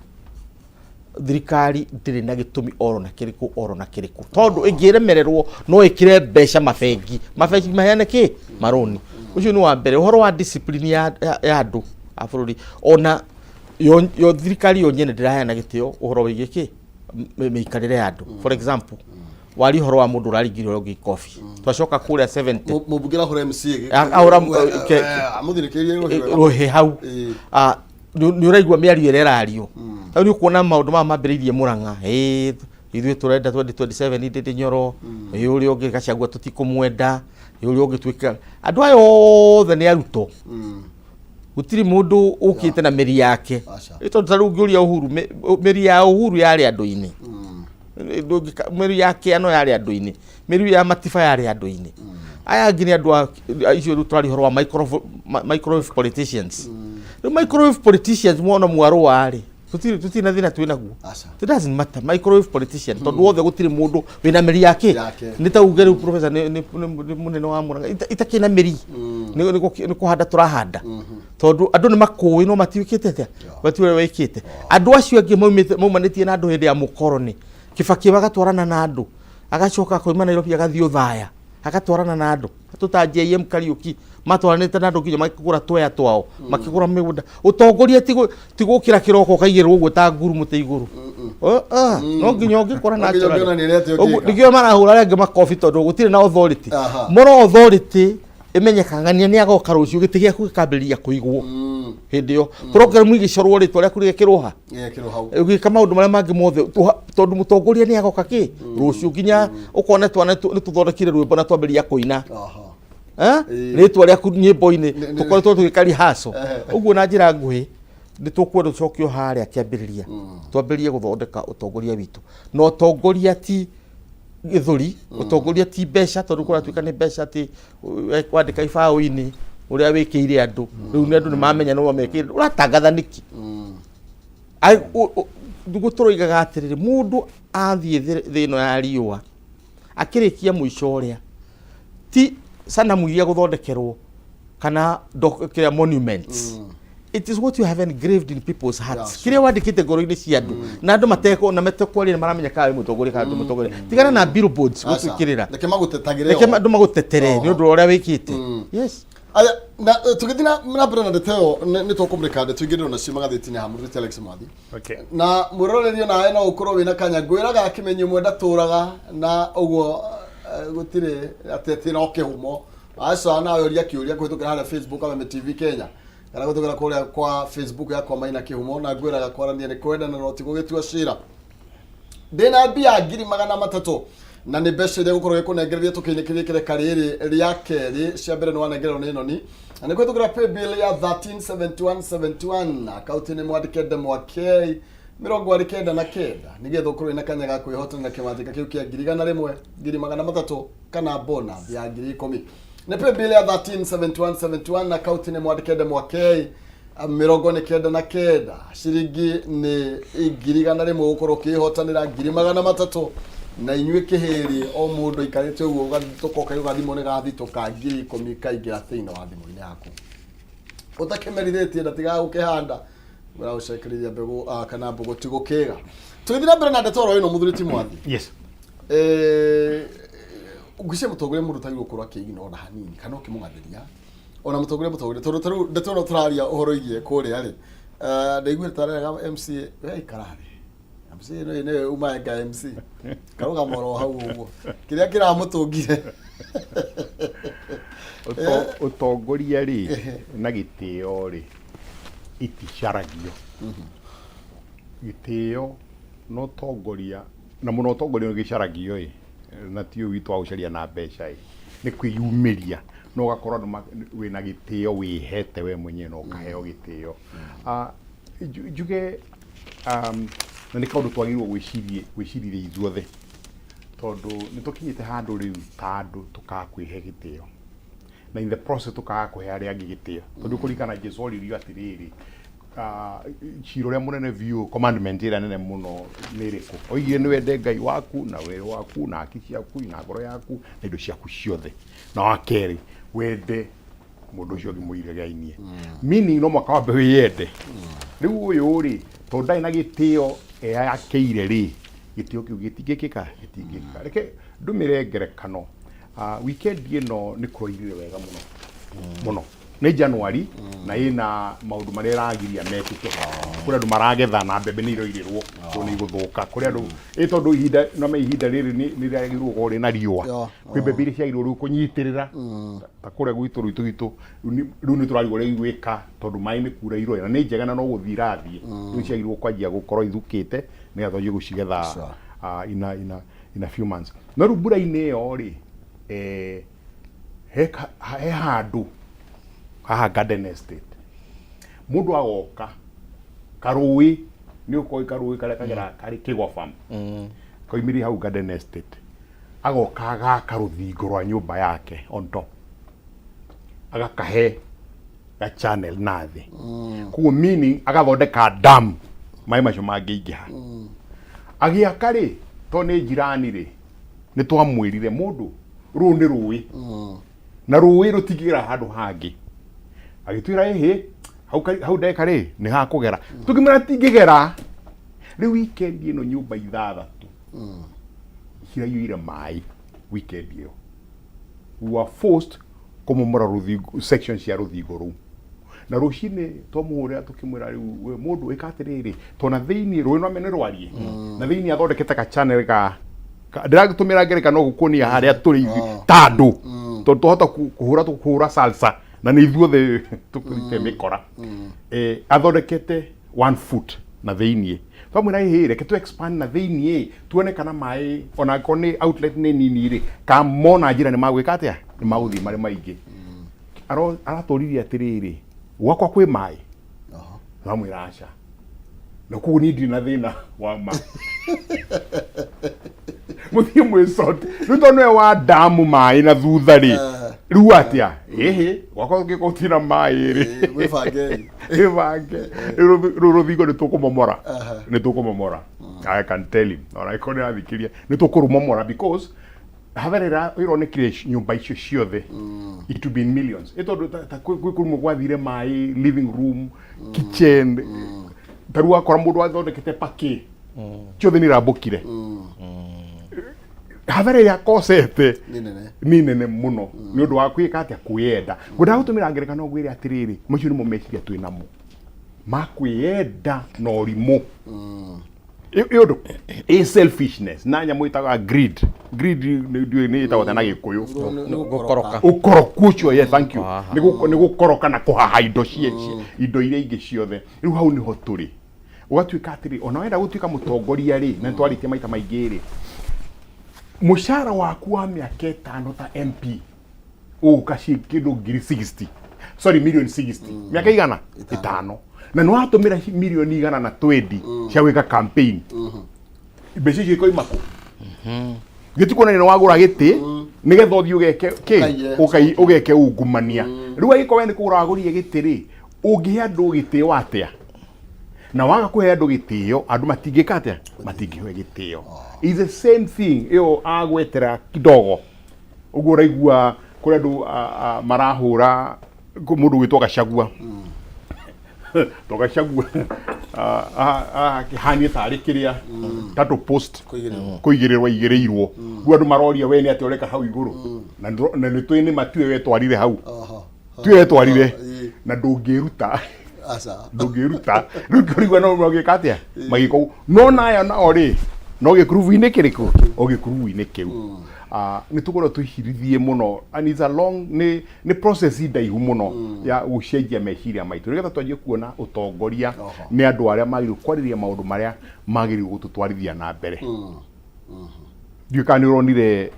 thirikari ndĩrĩ na gĩtũmi oro na kĩrĩkũ oro na kĩrĩkũ, tondũ ĩngĩremererwo no ĩkĩre mbeca mabengi maheane kĩ marũni. Ũcio nĩ wa mbere. Ũhoro wa discipline ya andũ a bũrũri, ona yo thirikari yo nyene ndĩraheana gĩtĩo ũhoro wĩgiĩ kĩ mĩikarĩre ya andũ. For example, wari ũhoro wa mũndũ ũraringire ũrĩa ũngĩ ikobi, twacoka kũrĩa 70. Mũmbunge arahũra MC. Ahũra amũthirĩkĩrie rũhĩ. Rũhĩ hau. Nĩ ũraigua mĩario ĩrĩa ĩrario rĩu, nĩ ũkuona maũndũ maya mambĩrĩirie Mũrang'a, ĩ ithuĩ tũrenda 2027 Ndĩndĩ Nyoro, ĩ ũrĩa ũngĩ Gachagua tũtikũmwenda, ĩ ũrĩa ũngĩ twĩka. Andũ aya othe nĩ arutwo, gũtirĩ mũndũ ũkĩte na mĩri yake. Aca. Ĩ tondũ ta rĩu ũngĩũria Uhuru, mĩri ya Uhuru yarĩ andũ-inĩ. Mĩri ya Kĩano yarĩ andũ-inĩ, mĩri ya Matiba yarĩ andũ-inĩ. Aya angĩ nĩ andũ a icio. Rĩu tũraria ũhoro wa microwave politicians. Rĩu microwave politicians mwona mwarũa rĩ, tũtirĩ na thĩna twĩ naguo. Aca. It doesn't matter, microwave politician, tondũ othe gũtirĩ mũndũ wĩna mĩri yake. Yake. Nĩ ta uge rĩu professor nĩ mũnene wa Mũrang'a itakĩrĩ na mĩri, nĩ kũhanda tũrahanda, tondũ andũ nĩ makũĩ no matiũkĩte atĩa, matiũĩ ũrĩa wĩkĩte. Andũ acio angĩ maumĩte maumanĩtie na andũ hĩndĩ ya mũkoroni. Kibaki agatwarana na andũ, agacoka akoima Nairobi agathiĩ Ũthaya agatwarana na andũ. Tũta JM Kariuki matwaranĩte na andũ nginya makĩgũra twea twao, makĩgũra mĩgũnda. Ũtongoria ti gũkĩra kĩroko ũkaigĩrĩrwo ũguo ta nguru mũtĩ igũrũ. Oh, ah, no nginya ũngĩkora No nginya naturally. ũngĩonania atĩ Ũguo, ũngĩka. nĩkĩo marahũra arĩa angĩ makobi tondũ gũtirĩ na authority. Moral authority ĩmenyekangania nĩ agoka rũciũ, gĩtĩ gĩaku gĩkambĩrĩria kũigwo hĩndĩ ĩyo program igĩcorwo rĩtwa rĩaku rĩgekĩrwo ha. Gekĩrwo hau. Ũgĩka maũndũ marĩa mangĩ mothe tondũ mũtongoria nĩ agoka kĩ rũciũ, nginya ũkona twana nĩ tũthondekire rwĩmbo na twambĩrĩria kũina. Eh? Rĩtwa rĩaku nyĩmbo-inĩ tũkoretwo tũgĩka rehearsal. Ũguo na njĩra nguhĩ nĩ tũkwenda tũcokio harĩa kĩambĩrĩria, twambĩrĩrie gũthondeka ũtongoria witũ. Na ũtongoria ti gĩthũri, ũtongoria ti mbeca, tondũ kũratuĩka nĩ mbeca atĩ wandĩka ibaũ-inĩ. Ũrĩa wĩkĩire andũ rĩu nĩ andũ nĩ mamenya nĩ wamekĩire, ũratangatha nĩkĩ? Nĩguo tũroigaga atĩrĩrĩ, mũndũ athiĩ thĩ ĩno ya riũa akĩrĩkia mũico ũrĩa ti sanamu iria gũthondekerwo kana kĩrĩa monuments. It is what you have engraved in people's hearts. Kĩrĩa wandĩkĩte ngoro-inĩ cia andũ na andũ mateko na metekwaria nĩ maramenya kana wĩ mũtongoria kana ndũ mũtongoria. Tigana na billboards Aca. gũtwĩkĩrĩra. Reke magũtetagĩre Reke o. andũ magũtetere nĩ ũndũ wa ũrĩa wĩkĩte, yes. Aya, na tũgĩthiĩ na mbere na ndeto ĩyo nĩ tũkũmũrĩka ndeto ingĩ ndĩrona ciĩ magathĩti-inĩ haha mũrutĩte Alex Mwathi. Okay. Na mwĩrorerio nawe no ũkorwo wĩna kanya, ngwĩraga kĩmenyi ũmwe ndatũraga na ũguo gũtirĩ atĩ atĩ no kĩhumo. Aca, nawe ũria kĩũria kũhĩtũkĩra harĩa Facebook Kameme TV Kenya kana kũhĩtũkĩra kũrĩa kwa Facebook yakwa Maina Kĩhumo, na ngwĩraga kwarania nĩ kwendana no ti gũgĩtua cira. Ndĩna mbia 300,000 na nĩ mbeca iria gũkorwo gĩkũnengereria tũkĩinĩkĩria kĩreka rĩrĩ rĩa kerĩ. Cia mbere nĩ wanengererwo nĩ noni na nĩ kũhĩtũkĩra paybill ya 137171, akaunti nĩ mwandĩke ndemwa K 99, nĩgetha ũkorwo wĩna kanya ga kwĩhotanĩra kĩmanjĩka kĩu kĩa 100,000, 300,000 kana bonus ya 10,000. Nĩ paybill ya 137171, akaunti nĩ mwandĩke ndemwa K 99, ciringi nĩ 100,000 gũkorwo ũkĩhotanĩra 300,000. Na inyuĩ kĩhĩrĩ o mũndũ aikarĩte ũguo ũgathitũka ũkaigua thimũ nĩ gathitũka, 10,000 kaingĩra thĩinĩ wa thimũ-inĩ yaku ũtakĩmerithĩtie na tigaga gũkĩhanda ngwĩra gũcekerithia mbegũ kana mbũgũ ti gũkĩga. Tũgĩthiĩ na mbere na ndeto oro ĩno, mũthuri ti Mwathi. Yes. Ngwĩciria mũtongoria mũndũ ũtagĩrĩirwo gũkorwo akĩigina ona hanini kana ũkĩmũgathĩria ona mũtongoria tondũ tarĩu ndeto ĩno tũraria ũhoro igie kũrĩa rĩ, ndaiguire tarega MCA we ikara thĩ, MC ĩno nĩwe uma nga MC karũgama oro hau ũguo kĩrĩa kĩramũtũngire. Ũtongoria rĩ na gĩtĩo rĩ iticaragio. Gĩtĩo na ũtongoria, na mũno ũtongoria ũgĩcaragio ĩ, na ti ũyũ witũ wa gũcaria na mbeca ĩ, nĩ kwĩyumĩria na ũgakorwo andũ wĩna gĩtĩo wĩhete we mwenyewe na ũkaheo gĩtĩo. Ah, njuge na nĩ kaũndũ twagĩrĩirwo gwĩcirĩria ithuothe, tondũ nĩ tũkinyĩte handũ rĩu ta andũ tũkaga kwĩhe gĩtĩo na in the process tũkaga kũhe arĩa angĩ gĩtĩo, tondũ kũringana na Jesu oririo atĩrĩrĩ, cira ũrĩa mũnene biũ, commandment ĩrĩa nene mũno nĩ ĩrĩkũ? Oigire nĩ wende Ngai waku na wĩrĩ waku na hakiri ciaku na ngoro yaku na indo ciaku ciothe, na wa kerĩ wende mũndũ ũcio ũngĩ mũiregainie, meaning no mwaka wambe wĩyende. Rĩu ũyũ rĩ, tondũ ndarĩ na gĩtĩo eyakĩire rĩ, gĩtĩo kĩu gĩtingĩkĩka gĩtingĩkĩka. Reke ndũmĩre ngerekano. Weekend ĩno nĩ kũroirire wega mũno mũno, nĩ January na ĩna maũndũ marĩa ĩragiria mekĩke. Kũrĩ andũ maragetha na mbembe nĩ iroirĩrwo tondũ nĩ igũthũka. Kũrĩ andũ ĩ tondũ ihinda no me ihinda rĩrĩ nĩ rĩagĩrĩirwo gũkorwo rĩna riũa. Kwĩ mbembe iria ciagĩrĩirwo rĩu kũnyitĩrĩra ta kũrĩa gwitũ rwitũ gwitũ rĩu nĩ tũrarigwo ũrĩa igwĩka tondũ maĩ nĩ kura iroya na nĩ njega na no gũthiĩ irathiĩ. Rĩu ciagĩrĩirwo kwanjia gũkorwo ithukĩte nĩgetha twanjie gũcigetha in a few months. No rĩu mbura-inĩ ĩyo rĩ, he handũ haha Garden Estate mũndũ agoka karũĩ nĩ ũkoĩ karũĩ karĩa kagera karĩ Kĩgwa Farm koimĩrire hau Garden Estate, agoka agaka rũthingo rwa nyũmba yake on top, agakahe ga channel na thĩ, koguo meaning agathondeka dam maĩ macio mangĩingĩha. Agĩaka rĩ, to nĩ njirani rĩ, nĩ twamwĩrire mũndũ rũũ nĩ rũĩ na rũĩ rũtingĩgera handũ hangĩ. Agĩtwĩra ĩhĩ hau hau ndeka rĩ nĩ hakũgera, tũkĩmwĩra tingĩgera. Rĩu weekend ĩno nyũmba 6 ciraiyũire maĩ. Weekend ĩyo we were forced kũmomora rũthingo, section cia rũthingo rũu, na rũcinĩ twamũhũrĩra tũkĩmwĩra rĩu we mũndũ ĩka atĩrĩrĩ, tona thĩinĩ rũĩ no mene rwarie na thĩinĩ athondekete ka channel ga ndĩragĩtũmĩra ngerekano gũkuonia harĩa tũrĩ ithuĩ ta andũ, tondũ twahota kũhũra tũkũhũra salsa na nĩ ithuothe tũkũrite mĩkora. Athondekete 1 foot na thĩiniĩ. Twamwĩra ĩhĩ reke tu expand na thĩiniĩ tuone kana maĩ ona angĩkorwo nĩ outlet nĩ nini rĩ, ka mona njĩra nĩ magwĩka atĩa, nĩ magũthiĩ marĩ maingĩ. Aratũririe atĩrĩrĩ, gwakwa kwĩ maĩ? Twamwĩra aca, na koguo niĩ ndirĩ na thĩna wa ma mũthiĩ mwĩcote rĩu tondũ nĩwe wa ndamu maĩ na thutha rĩ. Rĩu atĩa? Ĩhĩ, gwakwa gũngĩkorwo gũtirĩ na maĩ rĩ. Ĩĩ, mwĩbangei. Ĩbange. Rĩu rũthingo nĩ tũkũmomora. Nĩ tũkũmomora. I can tell him. Ona angĩkorwo nĩ arathikĩrĩria, nĩ tũkũrũmomora because hathara ĩrĩa ĩronekire nyũmba icio ciothe, it will be in millions. Ĩ tondũ ta kwĩ kũrumwo gwathire maĩ, living room, kitchen, ta rĩu wakora mũndũ athondekete parquet, ciothe nĩ irambũkire. Hathara ĩrĩa akocete Nĩ nene. Nĩ nene mũno nĩ ũndũ wa kwĩka atĩa? Kwĩyenda. Ngwendaga gũtũmĩra ngerekano ngwĩre atĩrĩrĩ, macio nĩmo meciria twĩ namo ma kwĩyenda na ũrimũ. Ĩ ũndũ ĩ selfishness na nyamũ ĩtagwa greed. Greed ndiũĩ nĩ ĩtagwo atĩa na Gĩkũyũ. Nĩ Gũkoroka. Ũkoroku ũcio, yes, thank you. Kũhaha. Nĩ gũkoroka na kũhaha indo indo iria ingĩ ciothe. Rĩu hau nĩho tũrĩ, ũgatuĩka atĩrĩ, ona wenda gũtuĩka mũtongoria rĩ, na nĩtwarĩtie maita maingĩ rĩ, mũcara waku wa mĩaka 5 ta MP ũgũka ci kĩndũ ngiri 60, sorry, million 60, mĩaka 500, na nĩ watũmĩra mirioni 120 cia gwĩka campaign. Mbeca icio ikoima kũ? Gĩtikuonania nĩ wagũra gĩtĩ nĩgetha ũthiĩ ũgeke kĩ? Ũkaiye. Ũgeke ungumania. Rĩu angĩkorwo we nĩ kũgũra wagũrire gĩtĩ rĩ, ũngĩhe andũ gĩtĩo atĩa? Na waga kũhe andũ gĩtĩo, andũ matingĩka atĩa? Matingĩhe gĩtĩo. Is the same thing ĩyo agwetera kidogo ũguo ũraigua kũrĩ andũ marahũra mũndũ gwĩtwo Gachagua, to Gachagua akĩhanie tarĩ kĩrĩa tatũ post. Kũigĩrĩrwo. Kũigĩrĩrwo aigĩrĩirwo. Rĩu andũ maroria, we nĩ atĩa ũreka hau igũrũ? Na nĩ twĩ nĩ matue wetwarire hau. Tiwe wetwarire. Na ndũngĩruta. Aca. Ndũngĩruta. Rĩu kĩũrigua no magĩka atĩa magĩka ũguo. No naya nao rĩ, no gĩkurubu-inĩ kĩrĩkũ? O gĩkurubu-inĩ kĩu. Nĩ tũkorwo twĩcirithie mũno and it's a long, nĩ process ndaihu mũno ya gũcenjia meciria maitũ nĩgetha twanjie kuona ũtongoria nĩ andũ arĩa magĩrĩirwo kwarĩrĩria maũndũ marĩa magĩrĩirwo gũtũtwarithia na mbere. Ndiũĩ kana nĩ ũronire,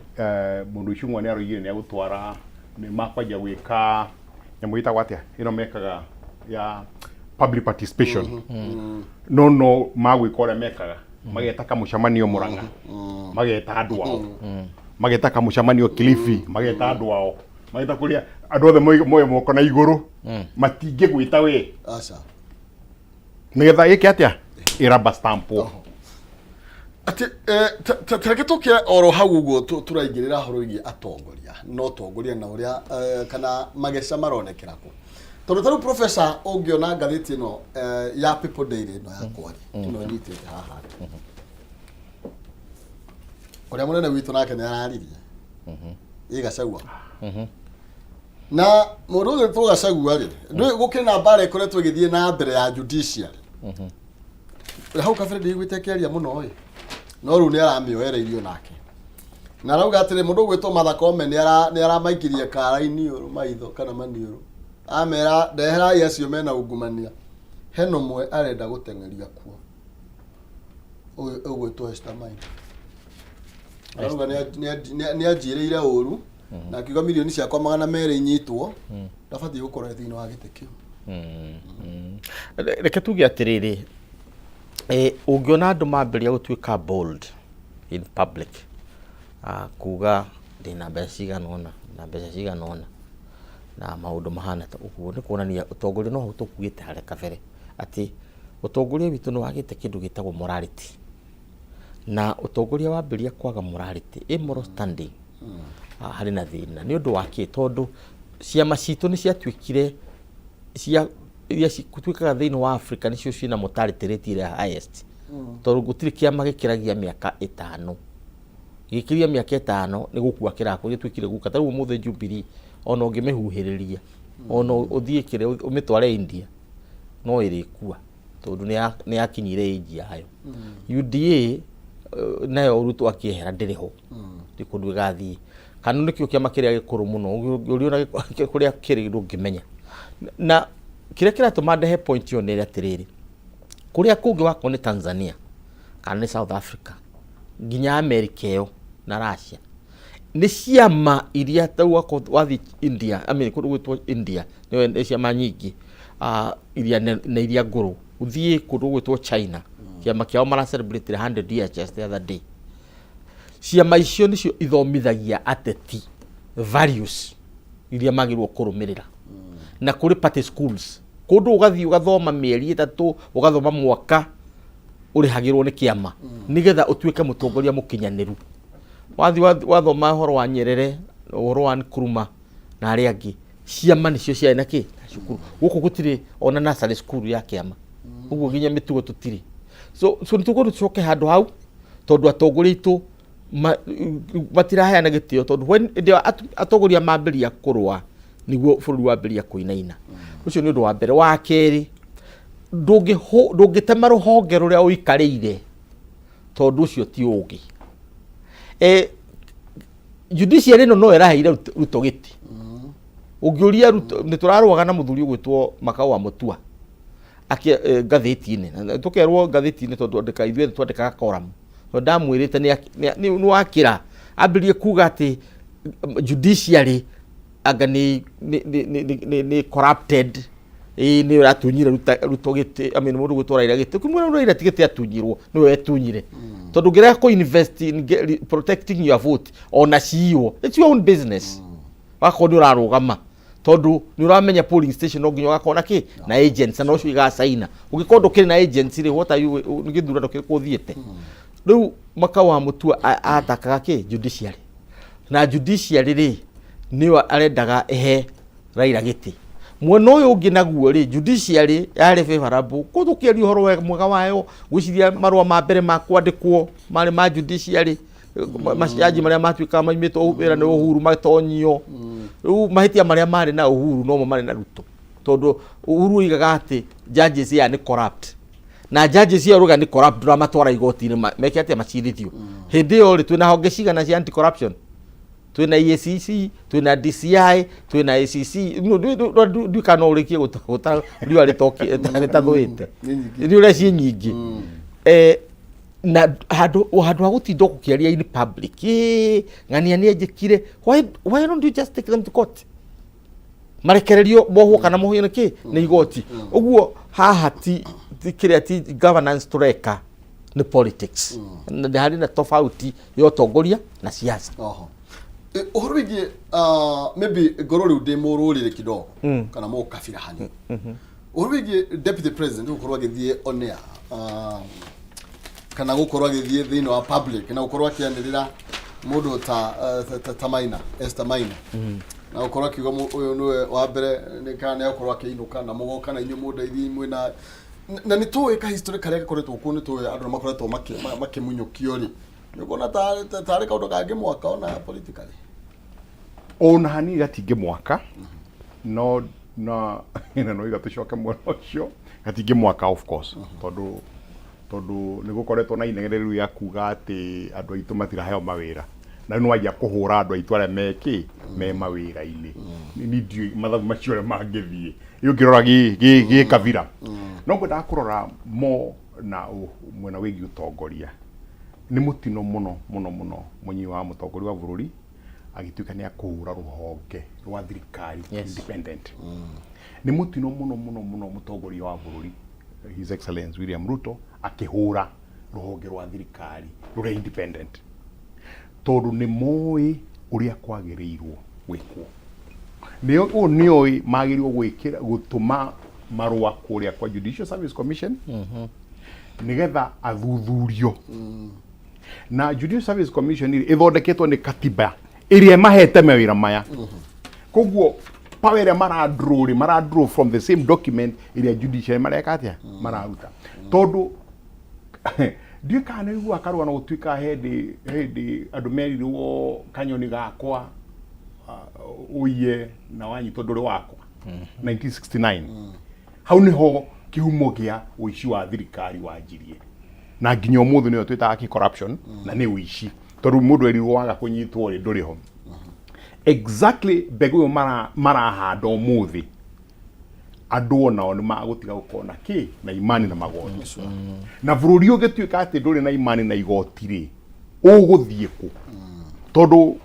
mũndũ Icũng'wa nĩ aroigire nĩ agũtwara, nĩ makwanjia gwĩka nyamũ ĩtagwo atĩa ĩno mekaga ya public participation, no magwĩka ũrĩa mekaga, mageta kamũcemanio Mũrang'a, mageta andũ ao, mageta kamũcemanio Kilifi, mageta andũ ao, mageta kũrĩa andũ othe moe moko na igũrũ, matingĩgwĩta we. Aca. Nĩgetha ĩke atĩa? Ĩraba stamp. Atĩ tareke tũke oro hau ũguo tũraingĩrĩra horo wĩgiĩ atongoria na ũtongoria na ũrĩa kana mageca maronekera kũ, tondũ ta rĩu, professor, ũngĩona ngathĩti ĩno ya People Daily ĩno yakwa rĩ, ĩno nyitĩte haha rĩ, ũrĩa mũnene witũ nake nĩ araririe ĩ Gachagua na mũndũ ũyũ ũgwĩtwo Gachagua rĩ, ndũĩ gũkĩrĩ na mbara ĩkoretwo ĩgĩthiĩ na mbere ya judiciary hau kabere. Ndiguĩte ĩkĩaria mũno ĩ, no rĩu nĩ aramĩoereirio nake na arauga atĩrĩ, mũndũ ũgwĩtwo Martha Koome nĩ aramaikirie kara iniũrũ maitho kana maniũrũ, amera ndeherai acio mena ungumania. Hena ũmwe arenda gũteng'eria kuo, ũyũ ũgwĩtwo Esther Maina. Arauga nĩ anjirĩire ũru na akiuga mirioni ciakwa 200 inyitwo, ndabatiĩ gũkorwo e thĩinĩ wa gĩtĩ kĩu. Reke tuge atĩrĩrĩ, ũngĩona andũ mambĩrĩria gũtuĩka bold in public, kuga ndĩna mbeca cigana ũna na mbeca cigana ũna na maũndũ mahana ta ũguo, nĩ kuonania ũtongoria no hau tũkuĩte harĩa kabere, atĩ ũtongoria witũ nĩ wagĩte kĩndũ gĩtagwo morality. Na ũtongoria wambĩrĩria kwaga morality, immoral standing, harĩ na thĩna. Nĩ ũndũ wa kĩ? Tondũ ciama citũ nĩ ciatuĩkire cia iria cituĩkaga thĩinĩ wa Africa nĩcio ciĩna mortality rate ĩrĩa highest, tondũ gũtirĩ kĩama gĩkĩragia mĩaka 5. Gĩkĩria mĩaka 5 nĩ gũkua kĩrakua, gĩtuĩkire guka. Ta rĩu ũmũthĩ Jubilee, ona ũngĩmĩhuhĩrĩria, ona ũthiĩ kĩrĩa ũmĩtware India, no ĩrĩkua tondũ nĩ yakinyire age yayo. UDA nayo Ruto akĩehera ndĩrĩ ho, ndĩ kũndũ ĩgathiĩ. KANU nĩkĩo kĩama kĩrĩa gĩkũrũ mũno, ũngĩũria kũrĩa kĩrĩ ndũngĩmenya. Na kĩrĩa kĩratũma ndehe point ĩyo nĩ atĩrĩrĩ, kũrĩa kũngĩ wakorwo nĩ Tanzania kana nĩ South Africa, nginya America ĩyo na Russia, nĩ ciama iria ta rĩu wakorwo wathiĩ India, I mean, kũndũ gwĩtwo India nĩ ciama nyingĩ iria na iria ngũrũ. Ũthiĩ kũndũ gwĩtwo China, kĩama kĩao mara celebrate 100 years just the other day. Ciama icio nĩcio ithomithagia ateti values. Iria magĩrĩirwo kũrũmĩrĩra na kũrĩ party schools, kũndũ ũgathiĩ ũgathoma mĩeri 3, ũgathoma mwaka, ũrĩhagĩrwo nĩ kĩama nĩgetha ũtuĩke mũtongoria mũkinyanĩru. Wathiĩ wathoma ũhoro wa Nyerere, ũhoro wa Nkrumah na arĩa angĩ, ciama nĩcio ciarĩ na kĩ na cukuru. Gũkũ gũtirĩ ona nursery school ya kĩama, ũguo nginya mĩtugo tũtirĩ. So nĩ tũgũkorwo tũcoke handũ hau, tondũ atongoria aitũ matiraheana gĩtĩo, tondũ when hĩndĩ ĩyo atongoria mambĩrĩria kũrũa nĩguo bũrũri wambĩrĩria kũinaina. Ũcio nĩ ũndũ wa mbere. Wa kerĩ, ndũngĩtema rũhonge rũrĩa ũikarĩire, tondũ ũcio ti ũgĩ. Judiciary ĩno no ĩraheire Ruto gĩtĩ. Ũngĩũria Ruto, nĩ tũrarũaga na mũthuri ũgwĩtwo Makau wa Mutua ngathĩti-inĩ, na tũkerwo ngathĩti-inĩ, tondũ andĩka ithuĩ twandĩkaga column, tondũ ndamwĩrĩte nĩ wakĩra ambĩrĩrie kuga atĩ judiciary anga nĩ corrupted, ĩĩ nĩ ũratunyire Ruto gĩtĩ, I mean, mũndũ gwĩtwo Raila gĩtĩ. Ũkĩmwĩra Raila ti gĩtĩ atunyirwo, nĩwe wetunyire, tondũ ũngĩrega kũ invest in protecting your vote ona ciywo, it's your own business. Wakorwo nĩ ũrarũgama, tondũ nĩ ũramenya polling station no nginya ũgakorwo na kĩ na agents, na ũcio igacaina. Ũngĩkorwo ndũkĩrĩ na agents rĩ, what are you? Nĩ gĩthurano kĩrĩkũ ũthiĩte rĩu? Makau wa Mutua atakaga kĩ judiciary, na judiciary rĩ, nĩyo arendaga ĩhe Raila gĩtĩ. Mwena ũyũ ũngĩ naguo rĩ, judiciary yarĩ favorable kũ tũkĩaria ũhoro mwega wayo. Gwĩciria marũa ma mbere ma kwandĩkwo marĩ ma judiciary, majaji marĩa matuĩkaga maimĩtwo wĩra nĩ Uhuru matonyio. Rĩu mahĩtia marĩa marĩ na Uhuru nomo marĩ na Ruto, tondũ Uhuru oigaga atĩ judges aya nĩ corrupt, na judges aya ũrauga nĩ corrupt, ndũramatwara igoti-inĩ meke atĩa? Macirithio. Hĩndĩ ĩyo rĩ, twĩna honge cigana cia anti corruption? Twĩna EACC, twĩna DCI, twĩna ACC. Ndiũĩ kana no ũrĩkie gũtara riũa rĩtathũĩte. Nĩ nyingĩ. Nĩ ũrĩa ciĩ nyingĩ. Na handũ ha gũtinda ũkĩaria in public, "Ĩ, ng'ania nĩ anjĩkire," why don't you just take them to court, marekererio mohwo kana mohwo nĩ kĩ nĩ igoti? Ũguo haha ti kĩrĩa, ti governance tũreka, nĩ politics, na harĩ na tofauti ya ũtongoria na siasa. Oho. Ũhoro wĩgiĩ maybe ngorwo rĩu ndĩ mũrũrĩrĩ kidogo kana mũkabira hanini, ũhoro wĩgiĩ deputy president gũkorwo agĩthiĩ on air kana gũkorwo agĩthiĩ thĩinĩ wa public na gũkorwo akĩanĩrĩra mũndũ ta Maina, Esther Maina, na gũkorwo akiuga ũyũ nĩwe wa mbere nĩ kana nĩ agũkorwo akĩinũka na mũgoka na inyuĩ mũndeithie mwĩna na nĩ tũĩ ka history karĩa gakoretwo kuo, nĩ tũĩ andũ nĩ makoretwo makĩmunyũkio rĩ, nĩ ũkuona tarĩ kaũndũ kangĩ mwaka ona politically? Ona hanini gatingĩ mwaka, no na no iga tũcoke mwena ũcio, gatingĩ mwaka of course, tondũ nĩ gũkoretwo na inegene rĩu ya kuga atĩ andũ aitũ matiraheo mawĩra, na rĩu nĩwanjia kũhũra andũ aitũ arĩa mekĩ me mawĩra-inĩ. Ni ndiũĩ mathabu macio ũrĩa mangĩthiĩ ĩ ũngĩrora gĩ kabira, no ngwendaga kũrora mo na mwena wĩgiĩ ũtongoria. Nĩ mũtino mũno mũno mũno mũnyinyi wa mũtongoria wa bũrũri agĩtuĩka nĩ akũhũra rũhonge rwa thirikari independent. Nĩ mũtino mũno mũno mũno mũtongoria wa bũrũri, His Excellency William Ruto, akĩhũra rũhonge rwa thirikari rũrĩa independent, tondũ nĩ moĩ ũrĩa kwagĩrĩirwo gwĩkwo. Nĩ ũũ nĩoĩ magĩrĩirwo gwĩkĩra gũtũma marũa kũrĩa kwa Judicial Service Commission nĩgetha athuthurio. Na Judicial Service Commission rĩ, ĩthondeketwo nĩ katiba ĩrĩa ĩmahete mawĩra maya. Koguo power ĩrĩa maradraw rĩ, maradraw from the same document ĩrĩa judiciary mareka atĩa mararuta. Tondũ ndiũĩ kana nĩ ũiguaga karũgano gũtuĩka hĩndĩ andũ merirwo kanyoni gakwa ũiye na wanyitwo ndũrĩ wakwa 1969. Hau niho kĩhumo gĩa ũici wa thirikari wanjirie, na nginya ũmũthĩ nĩyo twĩtaga kĩ corruption, na nĩ ũici, tondũ mũndũ erirwo waga kũnyitwo rĩ, ndũrĩ ho. Exactly mbegũ ĩyo marahanda ũmũthĩ, andũ onao nĩ magũtiga gũkorwo na kĩ na imani na magoti, na bũrũri ũngĩtuĩka atĩ ndũrĩ na imani na igoti rĩ, ũgũthiĩ kũ? Tondũ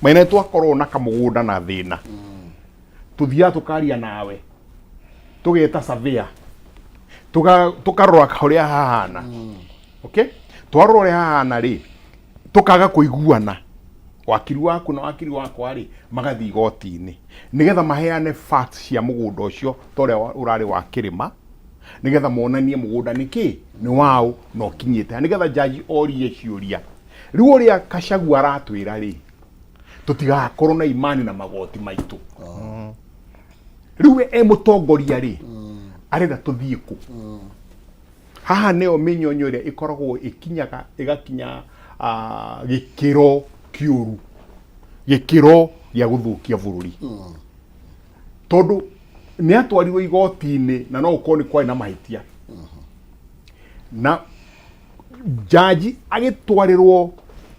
maina twakorwo na kamũgũnda na thĩna, tũthiaga tũkaria nawe, tũgeta surveyor, tũkarora ũrĩa hahana. Okay, twarora ũrĩa hahana rĩ, tũkaga kũiguana. Wakiri waku na wakiri wakwa rĩ, magathiĩ igoti-inĩ nĩgetha maheane facts cia mũgũnda ũcio ta ũrĩa ũrarĩ wa kĩrĩma, nĩgetha monanie mũgũnda nĩ kĩ, nĩ waũ na ũkinyĩte ha, nĩgetha jaji orie ciũria. Rĩu ũrĩa Gachagua aratwĩra rĩ, tũtigakorwo na imani na magoti maitũ. Rĩu we e mũtongoria rĩ, arenda tũthiĩ kũ? Haha nĩyo mĩnyonyo ĩrĩa ĩkoragwo ĩkinyaga ĩgakinya gĩkĩro kĩũru, gĩkĩro gĩa gũthũkia bũrũri. Tondũ nĩ atwarirwo igoti-inĩ na no gũkorwo nĩ kwarĩ na mahĩtia. Na jaji agĩtwarĩrwo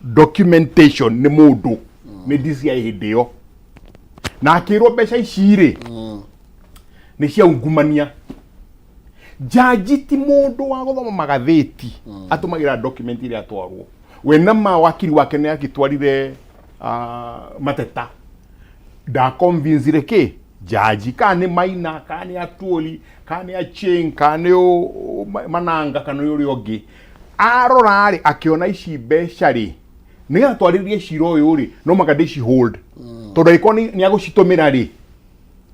documentation nĩ mũndũ nĩ DCI hĩndĩ ĩyo, na akĩrwo mbeca ici rĩ nĩ cia ungumania. Jaji ti mũndũ wa gũthoma magathĩti, atũmagĩra document ĩrĩa atwarwo. We na ma wakiri wake nĩ agĩtwarire mateta, ndaconvincire kĩ jaji kana nĩ Maina kana nĩ Atuoli kana nĩ Achieng kana nĩ Mananga kana nĩ ũrĩa ũngĩ. Arora rĩ, akĩona ici mbeca rĩ, nĩgetha twarĩrĩrie cira ũyũ rĩ, no mũhaka ndĩci hold, tondũ angĩkorwo nĩ agũcitũmĩra rĩ,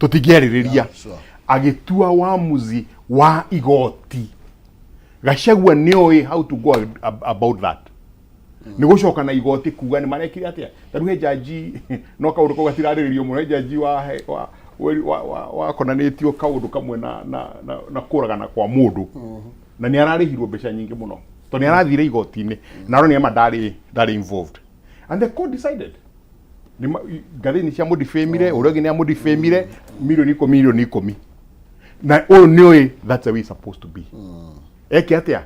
tũtingĩarĩrĩria. Agĩtua wamuzi wa igoti. Gachagua nĩoĩ how to go about that. Nĩ gũcoka na igoti kuga nĩ marekire atĩa. Ta rĩu he jaji, no kaũndũ kau gatirarĩrĩrio mũno, he jaji wakonanĩtio kaũndũ kamwe na kũragana kwa mũndũ, na nĩ ararĩhirwo mbeca nyingĩ mũno tondũ nĩ arathire igoti-inĩ na aronire ma ndarĩ involved, and the court decided ngathĩti cia mũdifamire, ũrĩa ũngĩ nĩ amũdifamire, milioni 10, milioni 10. Na ũyũ nĩ ũĩ that's the way it's supposed to be. Eke atĩa?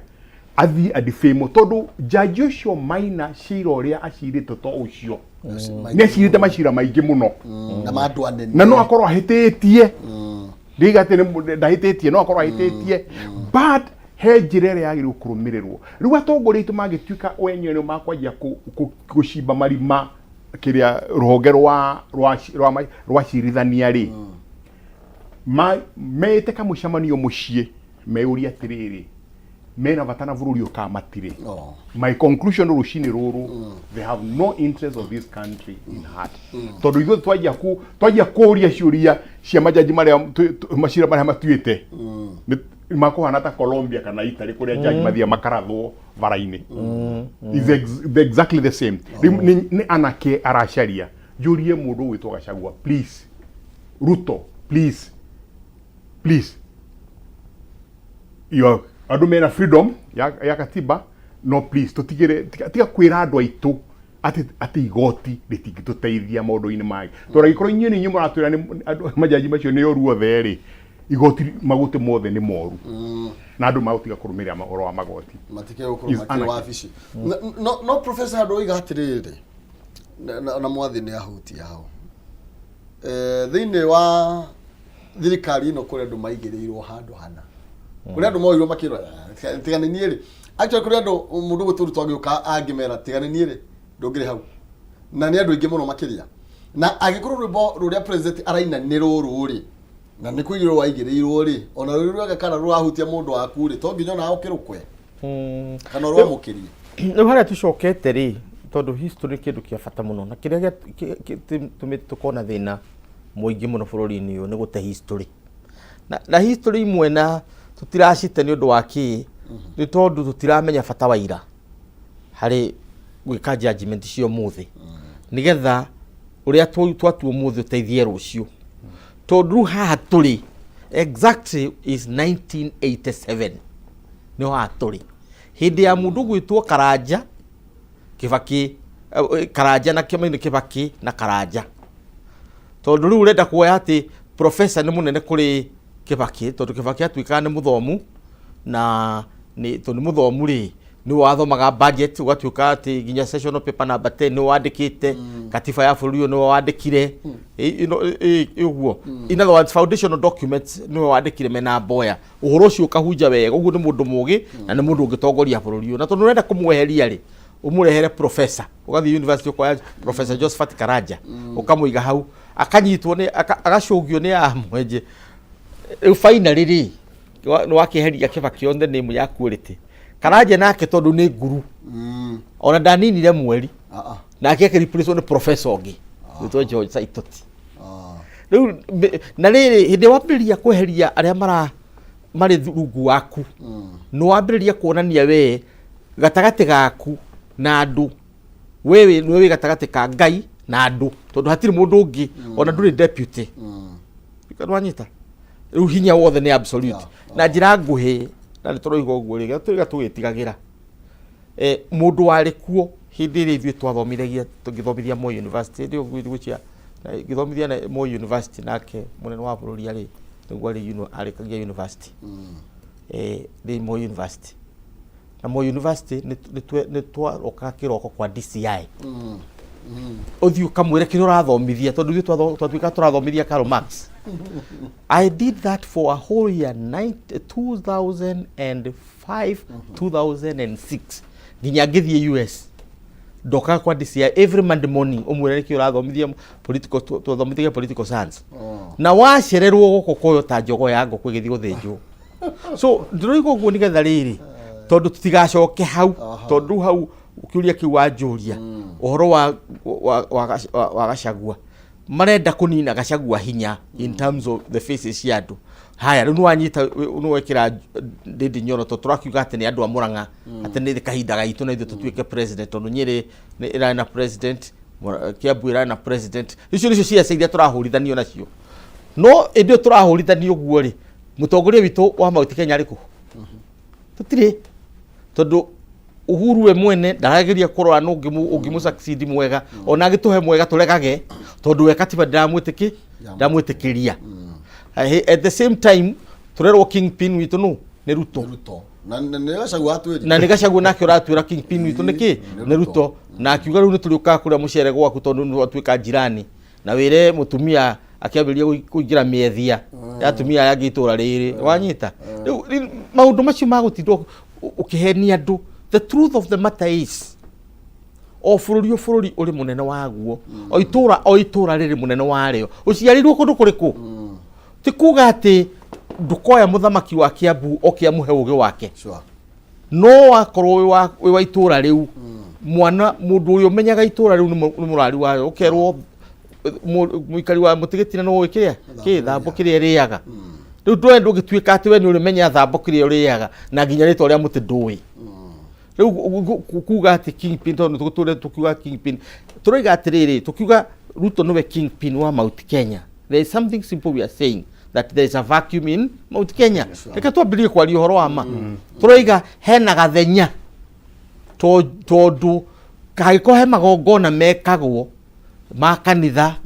Athiĩ adifamwo, tondũ jaji ũcio Maina cira ũrĩa acirĩte to ũcio, nĩ acirĩte macira maingĩ mũno na ma andũ anene, na no akorwo ahĩtĩtie. Ndiga atĩ ndahĩtĩtie, no akorwo ahĩtĩtie, but he njĩra ĩrĩa yagĩrĩirwo kũrũmĩrĩrwo. Rĩu atongoria aitũ mangĩtuĩka o enyewe nĩo makwanjia gũcimba marima kĩrĩa rũhonge rwa cirithania rĩ, meĩte kamũcemanio mũciĩ, meyũrie atĩrĩrĩ, mena bata na bũrũri ũyũ kana matirĩ? My conclusion rũcinĩ rũrũ, they have no interest of this country in heart, tondũ ithuĩ twanjia kũria ciũria cia majaji marĩa macira marĩa matuĩte, nĩ makũhana ta Colombia kana Italy, kũrĩa jaji mathiaga makarathwo bara-inĩ. Is exactly the same. Rĩu nĩ anake aracaria. Njũrie mũndũ ũgwĩtwo Gachagua, please, Ruto, please, please, you are andũ mena freedom ya katiba, no please tũtigĩre, tiga kwĩra andũ aitũ atĩ igoti rĩtingĩtũteithia maũndũ-inĩ mangĩ, tondũ angĩkorwo inyuĩ nĩ inyuĩ mũratwĩra nĩ andũ majaji macio nĩ oru othe rĩ, igoti magoti mothe nĩ moru na andũ magũtiga kũrũmĩrĩra ũhoro wa magoti. Matikĩrĩ gũkorwo Is makĩrĩ anarchy. Wabici no professor, handũ oiga atĩrĩrĩ, na mwathi nĩ ahutia hau. Thĩinĩ wa thirikari ĩno kũrĩ andũ maigĩrĩirwo handũ hana, kũrĩ andũ moirwo makĩrwo, "Ah, tigane niĩ rĩ." Actually kũrĩ andũ mũndũ gwĩtwo Ruto agĩũka angĩmera tigane niĩ rĩ, ndũngĩrĩ hau, na nĩ andũ aingĩ mũno makĩria. Na angĩkorwo rwĩmbo rũrĩa president araina nĩ rũrũ rĩ, na nĩ kũigĩrĩrwo waigĩrĩirwo rĩ, ona rũrĩ rwega kana rũrahutia mũndũ waku rĩ, to nginya ona ũkĩrũkwe kana ũrwamũkĩrie. Rĩu harĩa tũcokete rĩ, tondũ history nĩ kĩndũ kĩa bata mũno, na kĩrĩa tũmĩte tũkorwo na thĩna mũingĩ mũno bũrũri-inĩ ũyũ nĩ gũte history, na history imwe na tũtiracite nĩ ũndũ wa kĩ? Nĩ tondũ tũtiramenya bata wa ira harĩ gwĩka judgment cia ũmũthĩ, nĩgetha ũrĩa twatua ũmũthĩ ũteithie rũciũ. Tondũ rĩu haha tũrĩ exactly is 1987, nĩho haha tũrĩ hĩndĩ ya mũndũ gwĩtwo Karanja Kĩbakĩ, Karanja na kĩamainĩ Kĩbakĩ na Karanja, tondũ rĩu ũrenda kuoya atĩ professor nĩ mũnene kũrĩ Kĩbakĩ, tondũ Kĩbakĩ atuĩkaga nĩ mũthomu, na nĩ tondũ nĩ mũthomu rĩ, nĩwe wathomaga budget, ũgatuĩka atĩ nginya sessional paper number 10 nĩwe wandĩkĩte, katiba ya bũrũri ũyũ nĩwe wandĩkire. Ũguo in other words, foundational documents nĩwe wandĩkire mena Mboya. Ũhoro ũcio ũkahunja wega ũguo, nĩ mũndũ mũgĩ na nĩ mũndũ ũngĩtongoria bũrũri ũyũ. Na tondũ ũrenda kũmweheria rĩ, ũmũrehere professor, ũgathiĩ university ũkoya Professor Josephat Karanja, ũkamũiga hau, akanyitwo nĩ agacũgio nĩ amwenje. Rĩu finally rĩ, nĩ wakĩeheria Kĩbakĩ on the name ya quality. Karanja nake tondũ nĩ nguru, ona ndaninire mweri. Ah, ah. Nake akĩreplacewo nĩ professor ũngĩ gwĩtwo George Saitoti. Rĩu na rĩrĩ, hĩndĩ ĩrĩa wambĩrĩria kweheria arĩa mara marĩ rungu waku, nĩ wambĩrĩria kuonania we gatagatĩ gaku na andũ, we nĩwe wĩ gatagatĩ ka Ngai na andũ, tondũ hatirĩ mũndũ ũngĩ, ona ndũrĩ deputy. Nĩwanyita? Rĩu hinya wothe nĩ absolute. Na njĩra nguhĩ, na nĩ tũroiga ũguo rĩ, tũiga tũgĩtigagĩra mũndũ warĩ kuo hĩndĩ ĩrĩa ithuĩ twathomithagia, tũgĩthomithia Moi University, hĩndĩ ĩyo ngwĩciria ngĩthomithia na Moi University, nake mũnene wa bũrũri arĩ nĩguo arĩ arĩkagia university, rĩ Moi University. Na Moi University nĩ twarokaga kĩroko kwa DCI, ũthiĩ ũkamwĩre kĩrĩa ũrathomithia, tondũ ithuĩ twatuĩka tũrathomithia Karl Marx. I did that for a whole year, 2005, 2006, nginya ngĩthiĩ US. Ndokaga kwa DCI every Monday morning, ũmwĩre nĩkĩ ũrathomithia political, twathomithagia political science. Na wacererwo gũkũ koyo ta njogo ya ngũkũ ĩgĩthiĩ gũthĩnjwo. So ndĩroiga ũguo nĩgetha rĩrĩ, tondũ tũtigacoke hau, tondũ rĩu hau kĩũria kĩu wanjũria ũhoro wa Gachagua, marenda kũnina Gachagua hinya in terms of the faces cia andũ. Haya, rĩu nĩwanyita, nĩwekĩra Ndindi Nyoro, tondũ tũrakiuga atĩ nĩ andũ a Mũrang'a, atĩ nĩ kahinda gaitũ na ithuĩ tũtuĩke president, tondũ Nyĩrĩ nĩ ĩrarĩ na president, Kiambu ĩrarĩ na president. Icio nĩcio ciaca iria tũrahũrithanio nacio. No ĩndĩ ĩyo tũrahũrithanio ũguo rĩ, mũtongoria witũ wa Mount Kenya arĩ kũ? Tũtirĩ, tondũ Uhuru we mwene ndarageria kũrora nũ ũngĩmũ succeed mwega, ona agĩtũhe mwega tũregage, tondũ we katiba ndĩramwĩtĩkĩria. At the same time tũrerwo kingpin witũ nũ? Nĩ Ruto. Ruto. Na nĩ Gachagua atwĩrire. Na nĩ Gachagua nake ũratwĩra kingpin witũ nĩ kĩ? Nĩ Nĩ Ruto. Na akiuga rĩu nĩ tũrĩũkaga kũrĩa mũcere gwaku, tondũ nĩ watuĩka njirani na wĩre mũtumia akĩambĩrĩria kũingĩra mĩethia ya atumia aya angĩ itũra rĩrĩ. Wanyita? Rĩu maũndũ macio ma gũtindwo ũkĩhenia andũ, the truth of the matter is o bũrũri, o bũrũri ũrĩ mũnene waguo, o itũra, o itũra rĩrĩ mũnene warĩo. Ũciarirwo kũndũ kũrĩkũ ti kuga atĩ ndũkoya mũthamaki wa Kiambu oke amũhe ũgĩ wake. No wakorwo wĩ wa itũra rĩu, mwana mũndũ ũrĩa ũmenyaga itũra rĩu nĩ mũrari wayo, ũkerwo mũikari wa mũtigĩtina no ũĩ kĩrĩa kĩ thambo kĩrĩa ĩrĩaga. Rĩu ndũe ndũngĩtuĩka atĩ we nĩ ũrĩmenya thambo kĩrĩa ũrĩaga na nginya rĩtwa rĩa mũtĩ ndũĩ. Rĩu kuga atĩ kingpin, tondũ tũtũre tukiuga kingpin, tũroiga atĩrĩrĩ, tukiuga Ruto nĩwe kingpin wa Mount Kenya, there is something simple we are saying, that there is a vacuum in Mount Kenya. Reke twambĩrĩrie kwaria ũhoro wa ma. Tũroiga hena gathenya, tondũ hangĩkorwo he magongona mekagwo ma kanitha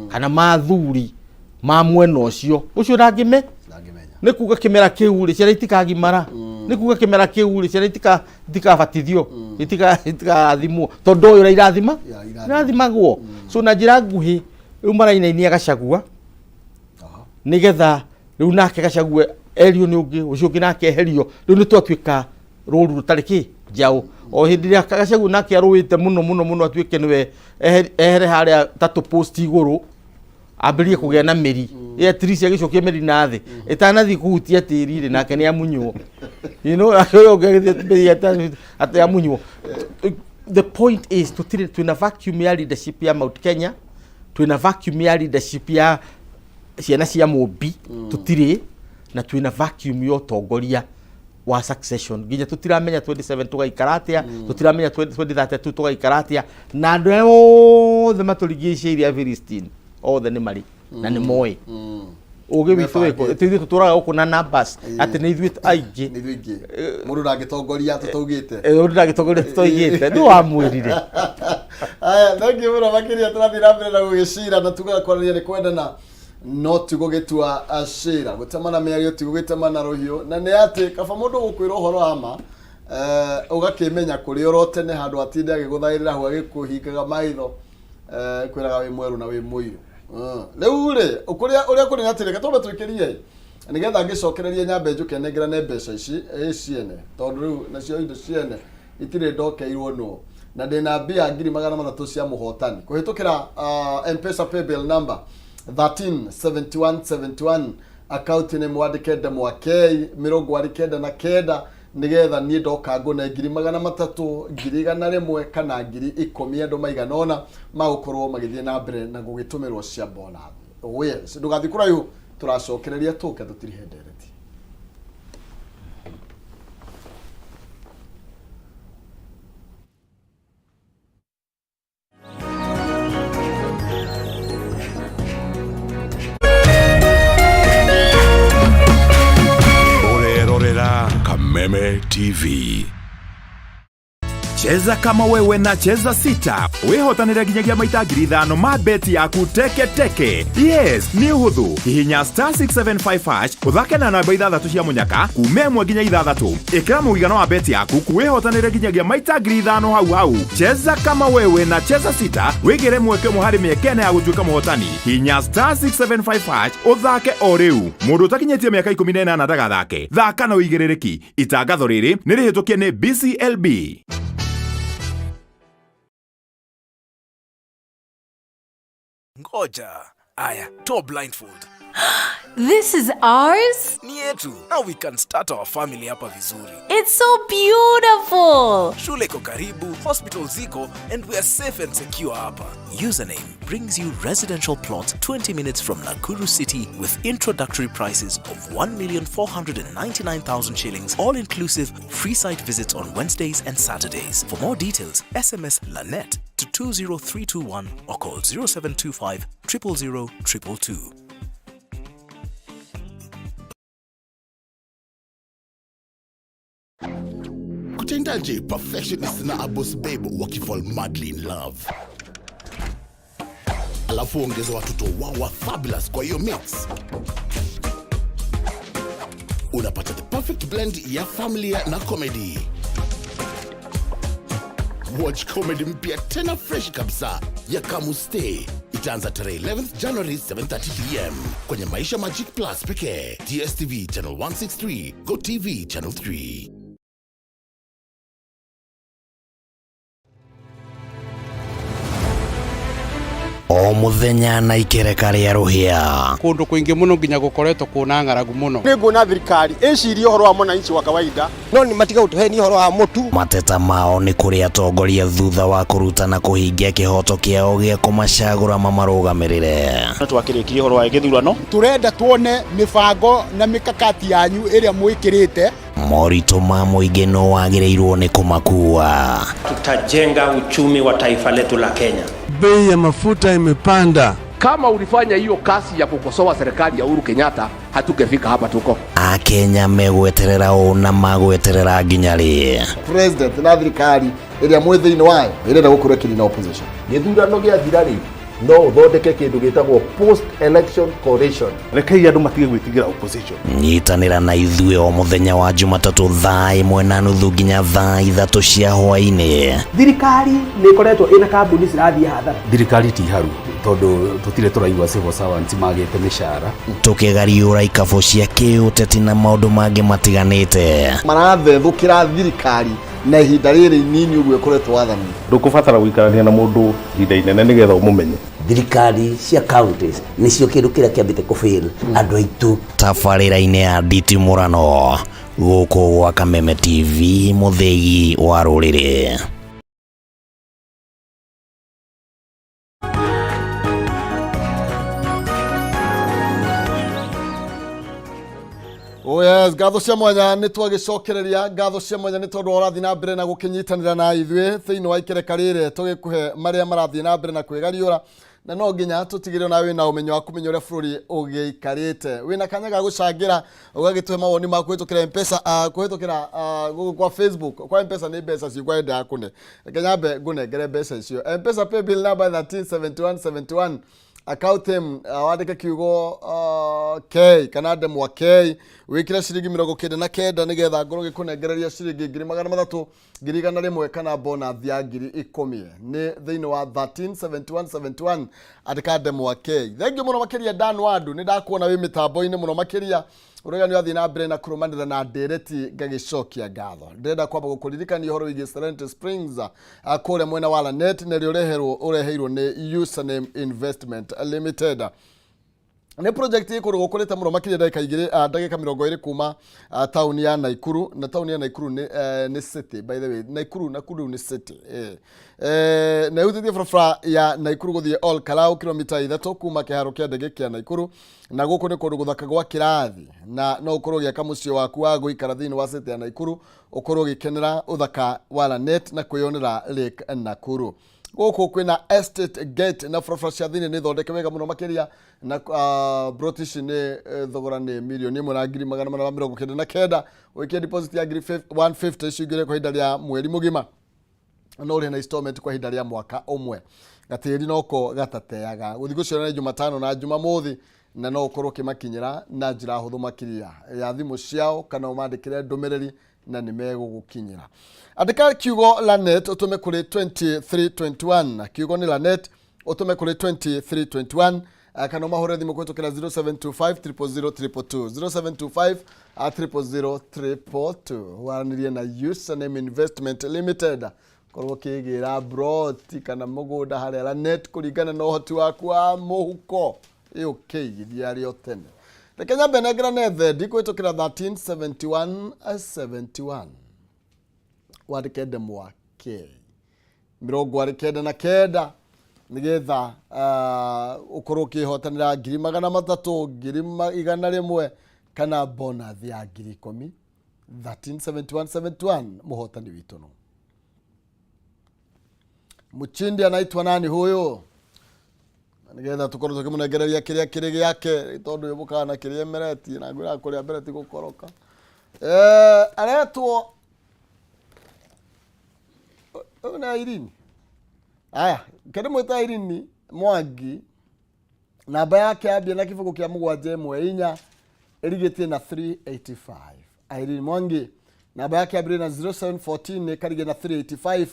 kana ma thuri ma mwena ũcio, ũcio ndangĩme Ndangĩmenya. Nĩ kuga kĩmera kĩu rĩ, ciana itikagimara. Nĩ kuga kĩmera kĩu rĩ, ciana itikabatithio, itikarathimwo, tondũ ũyũ irathima. Ya, irathima. Irathimagwo. So na njĩra nguhĩ, rĩu marainainia Gachagua nĩgetha rĩu nake Gachagua erio nĩ ũngĩ ũcio ũngĩ nake eherio. Rĩu nĩ twatuĩka rũru rũtarĩ kĩ njaũ. O hĩndĩ ĩrĩa Gachagua nake arũĩte mũno mũno mũno atuĩke nĩwe ehere harĩa tatũ post igũrũ, ambĩrĩrie kũgĩa na mĩri ĩ, at least agĩcokia mĩri na thĩ ĩtanathiĩ kũhutia tĩri rĩ, nake nĩ amunywo, nake ũyũ ũngĩ agĩthiĩ mĩri atĩ amunywo. The point is tũtirĩ, twĩna vacuum ya leadership ya Mount Kenya, twĩna vacuum ya leadership ya ciana cia mũmbi, tũtirĩ na, twĩna vacuum ya ũtongoria wa succession. Nginya tũtiramenya 27 tũgaikara atĩa, tũtiramenya 2032 tũgaikara atĩa, na andũ arĩa othe matũrigicĩirie a Philistine othe nĩ marĩ na nĩ moĩ ũgĩ witũ wĩkũ. Ithuĩ tũtũraga gũkũ na numbers atĩ nĩ ithuĩ aingĩ. Nĩ ithuĩ aingĩ, mũndũ ndangĩtongoria tũtaugĩte. Mũndũ ndangĩtongoria tũtoigĩte, nĩ wamwĩrire. Aya, thank you mũno makĩria. Tũrathiĩ na mbere na gũgĩcira na tugaga kwaranĩria nĩ kwendana no ti gũgĩtua cira, gũtemana mĩario ti gũgĩtemana rũhiũ, na nĩ atĩ kaba mũndũ gũkwĩra ũhoro wa ma, ũgakĩmenya kũrĩa ũrotene handũ atinde agĩgũthaĩrĩra hau agĩkũhingaga maitho, kwĩraga wĩ mwerũ na wĩ mũirũ. Rĩu rĩ, kũrĩa ũrĩa kũrĩ nĩ atĩrĩ, reke twambe twĩkĩrie nĩgetha ngĩcokererie nyambe njũke nengerane mbeca ici ĩ ciene, tondũ rĩu nacio indo ciene itirĩ ndokeirwo nũ, na ndĩna mbia 300,000 cia mũhotani kũhĩtũkĩra M-Pesa paybill number 137171, akaunti nĩ mwandĩke ndemwa K 99. Nĩgetha niĩ ndoka ngũne 300,000, 100,000 kana 10,000 andũ maigana ũna magũkorwo magĩthiĩ na mbere na gũgĩtũmĩrwo cia bonathi. Oh yes, ndũgathiĩ kũraihu, tũracokereria tũke tũtirihe ndereti. Ũrerorera Kameme TV. Cheza kama wewe na Cheza Sita wĩhotanĩre nginyagia maita 5,000 ma beti yaku teke teke. Yes, nĩ ũhũthũ. Hihinya star 675 hash ũthake na namba ithathatũ cia mũnyaka kuma ĩmwe nginya ithathatũ. Ĩkĩra mũigana wa beti yaku wĩhotanĩre nginyagia maita 5,000 hau hau. Cheza kama wewe na Cheza Sita wĩgĩre mweke ũmwe harĩ mĩeke ĩna ya gũtuĩka mũhotani. Hihinya star 675 hash ũthake o rĩu. Mũndũ ũtakinyĩtie mĩaka 18 ndagathake. Thaka na ũigĩrĩrĩki. Itangatho rĩrĩ nĩ rĩhĩtũkie nĩ BCLB. Ngoja. Aya, toa blindfold. This is ours? Ni yetu. Now we can start our family hapa vizuri. It's so beautiful. Shule iko karibu, hospital ziko, and we are safe and secure hapa. Username brings you residential plot 20 minutes from Nakuru City with introductory prices of 1,499,000 shillings, all inclusive, free site visits on Wednesdays and Saturdays. For more details, SMS LANET to 20321 or call 0725 000 222. Kutendaje perfectionist na a boss babe wakifall madly in love, alafu ongeza watoto wao wa fabulous kwa hiyo mix, unapata the perfect blend ya familia na comedy. Watch comedy mpya tena fresh kabisa ya Kamuste. Itaanza tarehe 11th January 7:30 p.m. kwenye Maisha Magic Plus pekee, DSTV channel 163, Go TV channel 3. O muthenya na ikereka rĩa rũhĩa. Kũndũ kũingĩ mũno nginya gũkoretwo kũna ng'aragu mũno. Nĩ nguona thirikari ĩcirie ũhoro wa mwananchi wa kawaida. No nĩ matiga gũtũhenia ũhoro wa mũtu. Mateta mao nĩ kũrĩ atongoria thutha wa kũruta na kũhingia kĩhoto kĩao gĩa kũmacagũra mamarũgamĩrĩre. Twakĩrĩkirie ũhoro wa gĩthurano. Tũrenda tuone mĩbango na mĩkakati yanyu ĩrĩa mwĩkĩrĩte. Moritũ ma mũingĩ no wagĩrĩirwo nĩ kũmakua. Tutajenga uchumi wa taifa letu la Kenya. Bei ya mafuta imepanda. Kama ulifanya hiyo kazi ya kukosoa serikali ya Uhuru Kenyatta, hatungefika hapa tuko. Akenya megweterera ũ na magweterera nginya rĩ? President na thirikari ĩrĩa mwĩ thĩinĩ wayo ĩrenda gũkorwo ĩkĩnina opposition. Gĩthurano gĩathira rĩ, no ũthondeke kĩndũ gĩtagwo post election coalition. Rekei andũ matige gwĩtigĩra opposition. Nyitanĩra na ithuĩ o mũthenya wa Jumatatũ 1:30 nginya 3:00 cia hwaĩ-inĩ. Thirikari nĩ ĩkoretwo ĩna kambuni cirathiĩ hathara. Thirikari ti haru tondũ tũtirĩ tũraigua civil servants magĩte mĩcara. Tũkĩgariũra ikabũ cia kĩũteti na maũndũ mangĩ matiganĩte. Marathethũkĩra thirikari na ihinda rĩrĩ inini ũguo ĩkoretwo wathani. Ndũkũbatara gũikarania na mũndũ ihinda inene nĩgetha ũmũmenye. Thirikari cia counties nĩcio kĩndũ kĩrĩa kĩambĩte kũfail andũ aitũ. Tabarĩra-inĩ ya nditimũrano gũkũ gwa Kameme TV, mũthĩgi wa rũrĩrĩ. Oh yes, ngatho cia mwanya nĩ twagĩcokereria, ngatho cia mwanya nĩ tondũ ũrathiĩ na mbere na gũkĩnyitanĩra na ithuĩ thĩinĩ wa ikereka rĩrĩ tũgĩkũhe marĩa marathiĩ na mbere na kwĩgariũra, na no nginya tũtigĩrĩre nawe wĩna ũmenyo wa kũmenya ũrĩa bũrũri ũgĩikarĩte. Wĩna kanya ga gũcangĩra ũgagĩtũhe mawoni maku kũhĩtũkĩra M-Pesa, kũhĩtũkĩra gũkũ kwa Facebook. Kwa M-Pesa nĩ mbeca ciĩ enda kũne, reke nyambe ngũnengere mbeca icio. M-Pesa paybill number 137171, account name wandĩke kiugo K kana ndemwa K, wĩkĩre ciringi 99 nĩgetha ngorwo ngĩkũnengereria ciringi 300,000, 100,000 kana bonus ya 10,000 nĩ thĩinĩ wa 137171, andĩka ndemwa K. Thank you mũno makĩria Dan Wadu, nĩ ndakuona wĩ mĩtambo-inĩ mũno makĩria ũrĩa nĩ wathiĩ na mbere na kũrũmanĩra na ndereti, ngagĩcokia ngatho. Ndĩrenda kwamba gũkũririkania ũhoro wĩgiĩ Serenity Springs kũrĩa mwena wa Lanet, na ĩrĩa ũreheirwo nĩ Username Investment Limited. Nĩ project ĩ kũndũ gũkũrĩte mũno makĩria ndagĩka igĩrĩ, ndagĩka 20 kuma taũni ya Naikuru. Na taũni ya Naikuru nĩ, nĩ city, by the way. Naikuru, Nakuru rĩu nĩ city. Na ĩhutĩtie barabara ya Naikuru gũthiĩ Ol Kalou, kilomita 3 kuma kĩharo kĩa ndege kĩa Naikuru. Na gũkũ nĩ kũndũ gũthaka gwa kĩrathi, na no ũkorwo ũgĩaka mũciĩ waku wa gũikara thĩinĩ wa city ya Naikuru, ũkorwo ũgĩkenera ũthaka wa Lanet na kwĩyonera Lake Nakuru. Gũkũ kwĩna estate gate na barabara cia thĩinĩ nĩ thondeke wega mũno makĩria. Na broti ici nĩ thogora nĩ 1,499,000. Ũikie deposit ya ngiri 150, icio ingĩ kwa ihinda rĩa mweri mũgima, no ũrĩhe na installment kwa ihinda rĩa mwaka ũmwe. Gatĩri noko gatateaga. Gũthiĩ gũciona nĩ Jumatano na Jumamothi, na no ũkorwo ũkĩmakinyĩra na njĩra hũthũ makĩria ya thimũ ciao kana ũmandĩkĩre ndũmĩrĩri na nĩ megũgũkinyĩra. Andĩka kiugo Lanet ũtũme kũrĩ 2321. Kiugo nĩ Lanet, ũtũme kũrĩ 2321, kana ũmahũre thimũ kũhĩtũkĩra 0725 000 222, 0725 000 222. Waranĩrie na Username Investment Limited, korwo ũkĩgĩra broti kana mũgũnda harĩa Lanet kũringana na ũhoti waku wa mũhuko. Ĩ ũkĩigithia arĩ o tene. Reke nyambe nengerane thendi kũhĩtũkĩra 1371 71, wandĩke ndemwa K 99, nĩgetha ũkorwo ũkĩhotanĩra 300,000, 100,000 kana bonus ya 10,000. 1371 71. Mũhotani witũ no mchindi anaitwa nani huyu, nĩgetha tũkorwo tũkĩmũnengereria kĩrĩa kĩrĩ gĩake, tondũ ũyũ mũkaga na kĩrĩa emeretie na ngwĩraga kũrĩa mbere ti gũkoroka. Aretwo ũyũ nĩ Irene. Aya, kende mwĩta Irene Mwangi. Namba yake yambia na kĩbũgũ kĩa 714, ĩrigĩtie na 385. Irene Mwangi, namba yake yambĩrĩrie na 0714, ĩkarigia na 385,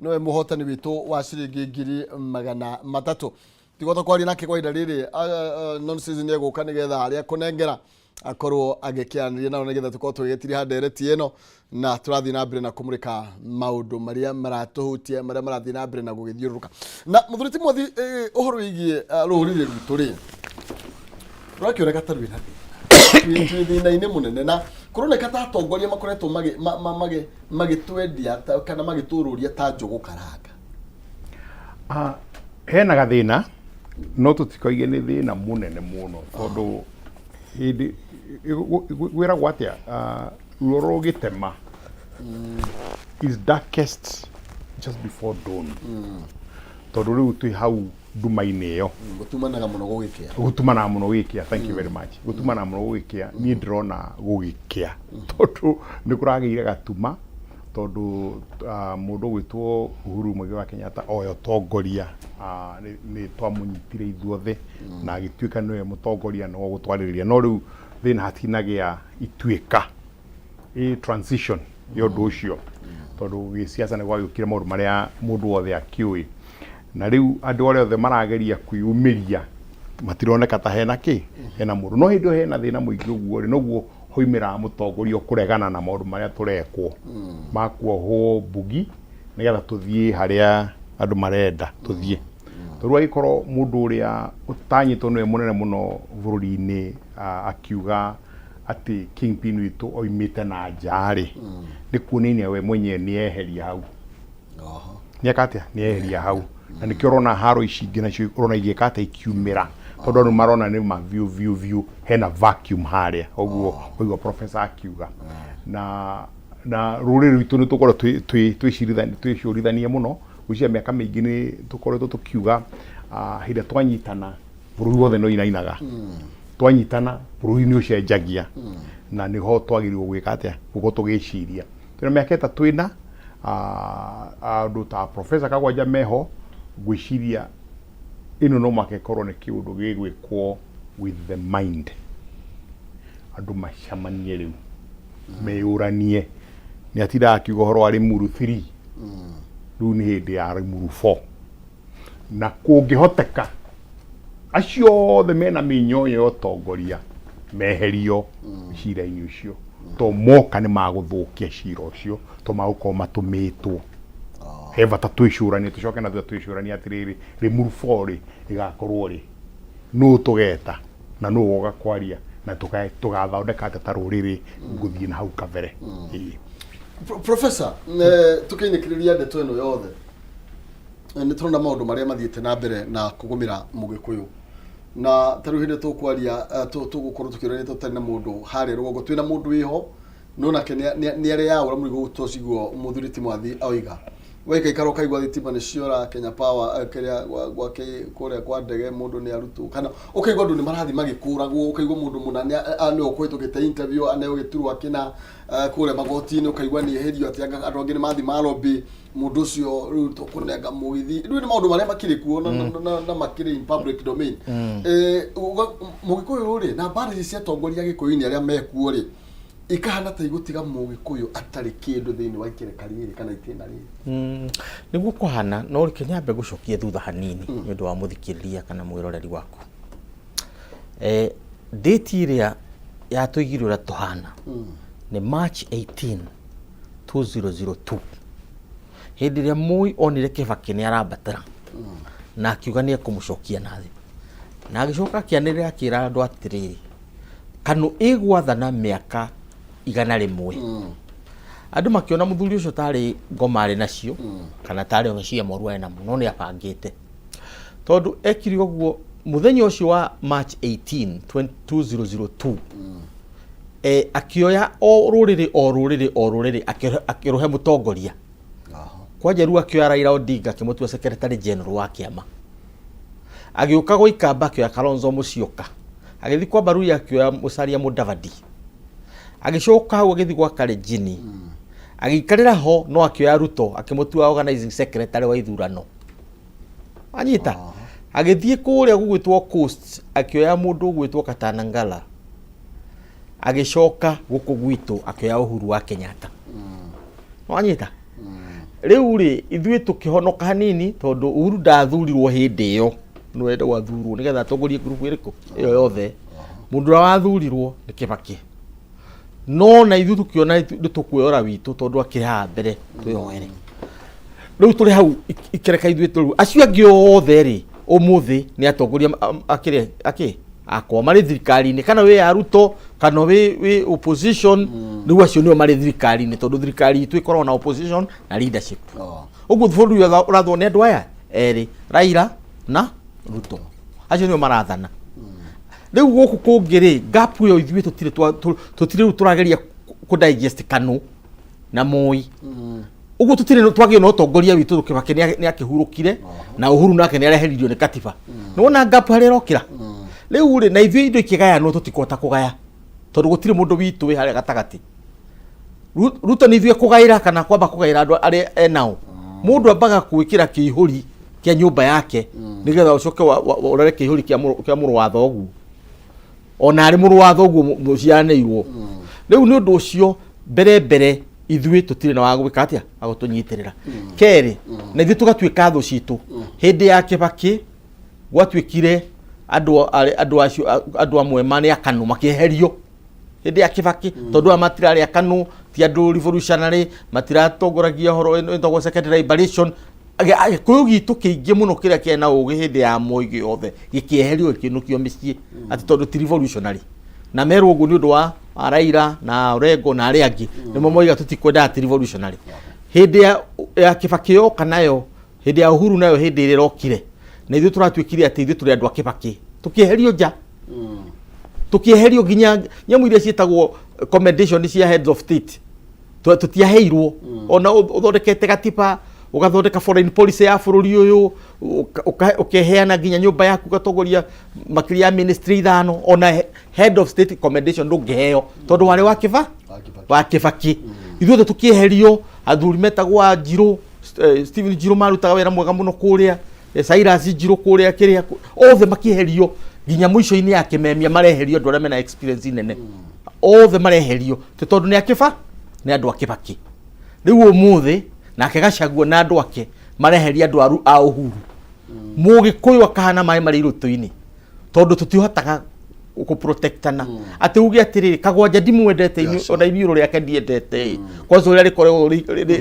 nĩwe mũhotani witũ wa ciringi 300,000. Tigota kwaria nake kwa ihinda rĩrĩ, non season egũka nĩgetha arĩa kũnengera akorwo agĩkĩaranĩria nao, nĩgetha tũkorwo tũgĩgĩtiriha ndereti ĩno na tũrathiĩ na mbere na kũmũrĩka maũndũ marĩa maratũhutia, marĩa marathiĩ na mbere na gũgĩthiũrũrũka. Na mũthuri ti mwathi, ũhoro wĩgiĩ rũrĩrĩ rwitũ rĩ, rũrakĩoneka ta rwĩna thĩna, twĩ thĩna-inĩ mũnene, na kũroneka ta atongoria makoretwo magĩtwendia kana magĩtũrũria ta njũgũ karanga. Hena gathĩna, no tũtikoige nĩ thĩna mũnene mũno, tondũ hĩndĩ gwĩragwo atĩa, ruo rũgĩtema is darkest just before dawn, tondũ rĩu twĩ hau nduma-inĩ ĩyo. Gũtumanaga mũno gũgĩkĩa. Gũtumanaga mũno gũgĩkĩa, thank you very much. Gũtumanaga mũno gũgĩkĩa. Niĩ ndĩrona gũgĩkĩa tondũ nĩ kũragĩire gatuma, tondũ mũndũ ũgwĩtwo Uhuru Muigai wa Kenyatta oya ũtongoria, nĩ twamũnyitire ithuothe na agĩtuĩka nĩwe mũtongoria na gũtwarĩrĩria, no rĩu thĩna hatinagĩa ituĩka ĩ transition ya ũndũ ũcio, tondũ gĩsiasa nĩ gwagĩũkire maũndũ marĩa mũndũ wothe akĩũĩ, na rĩu andũ arĩa othe marageria kwĩyumĩria matironeka ta hena kĩ hena mũndũ. No hĩndĩ ĩyo hena thĩna mũingĩ ũguo rĩ, noguo hoimĩraga mũtongoria ũkũregana na maũndũ marĩa tũrekwo ma kuohwo mbugi nĩgetha tũthiĩ harĩa andũ marenda tũthiĩ. Tondũ agĩkorwo mũndũ ũrĩa ũtanyĩtwo nĩwe mũnene mũno bũrũri-inĩ akiuga atĩ kingpin witũ oimĩte na nja rĩ, nĩ kuonania we mwenyewe nĩ eheria hau. Nĩ eka atĩa? Nĩ eheria hau. Na nĩkĩo ũrona haro ici ingĩ nacio ũrona igĩka atĩa? Ikiumĩra, tondũ andũ marona nĩ ma biũ biũ biũ hena vacuum harĩa ũguo. Ũguo professor akiuga na rũrĩrĩ rwitũ nĩ tũkorwo twĩcũrithanie mũno. Gwĩciria mĩaka mĩingĩ nĩ tũkoretwo tũkiuga, hĩndĩ ĩrĩa twanyitana bũrũri wothe nĩ ũinainaga, twanyitana bũrũri nĩ ũcenjagia, na nĩho twagĩrĩirwo gwĩka atĩa? Gũkorwo tũgĩciria twĩna mĩaka 3 ĩna, andũ ta Professor Kagwanja meho. Ngwĩciria ĩno no mũhaka ĩkorwo nĩ kĩũndũ gĩgwĩkwo with the mind, andũ macemanie rĩu meyũranie. Nĩ atindaga akiuga ũhoro wa Limuru 3, rĩu nĩ hĩndĩ ya Limuru 4, na kũngĩhoteka acio othe mena mĩnyoyo ya ũtongoria meherio cira-inĩ ũcio, to moka nĩ magũthũkia cira ũcio, to magũkorwo matũmĩtwo. He bata twĩcũranie, tũcoke na thutha twĩcũranie atĩrĩrĩ, Limuru 4 rĩ, ĩgakorwo rĩ, nũ tũgeta? Na nũ ũgoka kwaria na tũgathondeka atĩa ta rũrĩrĩ gũthiĩ na hau kabere. Ĩĩ. Professor, tũkĩinĩkĩrĩria ndeto ĩno yothe, nĩ tũrona maũndũ marĩa mathiĩte na mbere na kũgũmĩra Mũgĩkũyũ, na ta rĩu hĩndĩ tũkwaria, tũgũkorwo tũkĩũrania tũtarĩ na mũndũ harĩa rũgongo, twĩna mũndũ wĩho no nake nĩ areyaũra mũrigo tociguo. Mũthuri ti Mwathi oiga waikaikara ũkaigua thitima nĩ ciora Kenya Power, kĩrĩa gwake kũrĩa kwa ndege mũndũ nĩ arutwo, kana ũkaigua andũ nĩ marathiĩ magĩkũragwo, ũkaigua mũndũ mũna nĩ ũkũhĩtũkĩte interview aneo gĩturwa kĩna, kũrĩa magoti-inĩ ũkaigua nĩ eherio, atĩ anga andũ angĩ nĩ mathiĩ marobĩ mũndũ ũcio, rĩu tũkũnenga mũgithi. Rĩu nĩ maũndũ marĩa makĩrĩ kuo na makĩrĩ in public domain. Mũgĩkũyũ rĩ, na mbara ici cia atongoria gĩkũyũ-inĩ arĩa mekuo rĩ, ikahana ta igũtiga Mũgĩkũyũ atarĩ kĩndũ thĩinĩ wa ikereka rĩrĩ kana itĩna rĩrĩ. Nĩguo kũhana, no reke nyambe gũcokia thutha hanini nĩ ũndũ wa mũthikĩrĩria kana mwĩroreri waku. Date ĩrĩa yatũigire ũrĩa tũhana nĩ March 18 2002, hĩndĩ ĩrĩa Moi onire Kĩbakĩ nĩ arambatĩra na akiuga nĩ ekũmũcokia na thĩ, na agĩcoka akĩanĩrĩra akĩra andũ atĩrĩrĩ, KANU ĩgwathana mĩaka 100. Andũ makĩona mũthuri ũcio tarĩ ngoma arĩ nacio kana tarĩ meciria moru arĩ namo, no nĩ abangĩte, tondũ ekire ũguo mũthenya ũcio wa March 18 2002, akĩoya o rũrĩrĩ o rũrĩrĩ o rũrĩrĩ, akĩrũhe mũtongoria. Kwa Jaluo akĩoya Raila Odinga, akĩmũtua secretary general wa kĩama. Agĩũka gwa Ikamba akĩoya Kalonzo Musyoka, agĩthiĩ kwa Baruya akĩoya Musalia Mudavadi, agĩcoka hau agĩthiĩ gwa Kalenjin agĩikarĩra ho, no akĩoya Ruto akĩmũtua organizing secretary wa ithurano. Anyita agĩthiĩ kũrĩa gũgwĩtwo Coast akĩoya mũndũ ũgwĩtwo Katana Ngala, agĩcoka gũkũ gwitũ akĩoya Uhuru wa Kenyatta. Wanyita rĩu rĩ, ithuĩ tũkĩhonoka hanini tondũ Uhuru ndathurirwo hĩndĩ ĩyo, nĩwe wathurwo nĩgetha atongorie ngurubu ĩrĩkũ ĩyo yothe. Mũndũ ũrĩa wathurirwo nĩ Kĩbakĩ, no na ithuĩ tũkĩona nĩ tũkwĩyora witũ tondũ akĩrĩ haha mbere, twĩyoere. Rĩu tũrĩ hau ikereka ithuĩ tũrĩ acio angĩ othe rĩ, ũmũthĩ nĩ atongoria akĩrĩ akĩ akwa marĩ thirikari-inĩ, kana wĩ ya Ruto kana wĩ opposition, rĩu acio nĩo marĩ thirikari-inĩ, tondũ thirikari itũ ĩkoragwo na opposition na leadership. Ũguo bũrũri ũyũ ũrathwo nĩ andũ aya erĩ, Raila na Ruto, acio nĩo marathana. Rĩu gũkũ kũngĩ rĩ, gap ĩyo ithuĩ tũtirĩ tũtirĩ rĩu tũrageria kũ digest KANU na Moi. Ũguo tũtirĩ twagĩo na ũtongoria witũ. Kĩbakĩ nĩ akĩhurũkire na Uhuru nake nĩ areheririo nĩ katiba. Nĩ wona gap harĩa ĩrokĩra rĩu rĩ, na ithuĩ indo ikĩgayanwo tũtikũhota kũgaya tondũ gũtirĩ mũndũ witũ wĩ harĩa gatagatĩ. Ruto nĩ ithuĩ kũgaĩra kana kwamba kũgaĩra andũ arĩa enao. Mũndũ ambaga gwĩkĩra kĩihũri kĩa nyũmba yake nĩgetha ũcoke ũrore kĩihũri kĩa mũrũ wa thoguo, ona arĩ mũrũ wa thoguo mũciaranĩirwo. Rĩu nĩ ũndũ ũcio, mbere mbere ithuĩ tũtirĩ na wa gwĩka atĩa wa gũtũnyitĩrĩra. Kerĩ, na ithuĩ tũgatuĩka thũ citũ. Hĩndĩ ya Kĩbakĩ gwatuĩkire andũ andũ acio, andũ amwe marĩ akanu makĩeherio hĩndĩ ya Kĩbakĩ, tondũ aya matirarĩ akanu, ti andũ revolutionary, matiratongoragia ũhoro wĩtagwo second liberation. Gĩkũyũ gitũ kĩingĩ mũno kĩrĩa kĩarĩ na ũgĩ hĩndĩ ya Moi gĩothe gĩkĩeherio, gĩkĩinũkio mĩciĩ atĩ tondũ ti revolutionary, na merwo ũguo nĩ ũndũ wa Raila na Orengo na arĩa angĩ nĩmo moiga tũtikwendaga ti revolutionary. Hĩndĩ ya Kĩbakĩ yoka nayo, hĩndĩ ya Uhuru nayo, hĩndĩ ĩrĩa ĩrokire na ithuĩ tũratuĩkire atĩ ithuĩ tũrĩ andũ a Kĩbakĩ, tũkĩeherio nja, tũkĩeherio nginya nyamũ iria ciĩtagwo commendation cia heads of state tũtiaheirwo. Ona ũthondekete gatiba, ũgathondeka foreign policy ya bũrũri ũyũ, ũkeheana nginya nyũmba yaku, ũgatongoria makĩria ya ministry ithano, ona head of state commendation ndũngĩheo tondũ warĩ wa kĩba wa Kĩbakĩ. Ithuothe tũkĩeherio. Athuri metagwo a Njirũ, Stephen Njirũ, marutaga wĩra mwega mũno kũrĩa, Cyrus Njirũ kũrĩa kĩrĩa, othe makĩeherio nginya mũico-inĩ ya kĩmemia mareherio andũ arĩa mena experience nene, othe mareherio ti tondũ nĩ akĩba nĩ andũ a Kĩbakĩ. Rĩu ũmũthĩ nake Gachagua na andũ ake mareheria andũ a Uhuru. Mũgĩkũyũ akahana maĩ marĩ irũtũ-inĩ tondũ tũtihotaga. Kũprotectana atĩ uge atĩrĩrĩ, Kagwanja ndimwendete inyuĩ, ona iniũrũ rĩake ndiendete ĩ, kwanza ũrĩa rĩkoragwo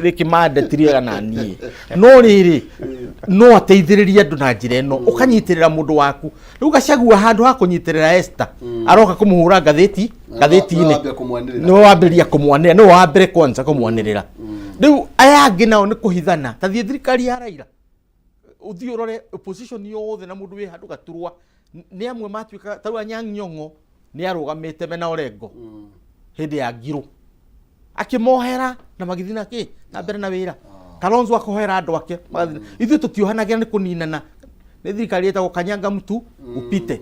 rĩkĩmande ti rĩega na niĩ, no rĩrĩ no ateithĩrĩrie andũ na njĩra ĩno, ũkanyitĩrĩra mũndũ waku. Rĩu Gachagua handũ ha kũnyitĩrĩra Esther, aroka kũmũhũra ngathĩti ngathĩti-inĩ. Wambia kũmwanĩrĩra. Nĩwe wambĩrĩria kũmwanĩrĩra, nĩwe wa mbere kwanza kũmwanĩrĩra. Rĩu aya angĩ nao nĩ kũhithana. Ta thiĩ thirikari ya Raila, ũthiĩ ũrore opposition yothe na mũndũ wĩ handũ gaturwa nĩ amwe matuĩka ta rĩu Anyang' Nyong'o nĩ arũgamĩte mena Orengo hĩndĩ ya Ngirũ, akĩmohera na magĩthiĩ na kĩ na mbere na wĩra. Kalonzo akohera andũ ake magathiĩ. Ithuĩ tũtiohanagĩra nĩ kũninana, nĩ thirikari ĩtagwo kanyanga mtu upite,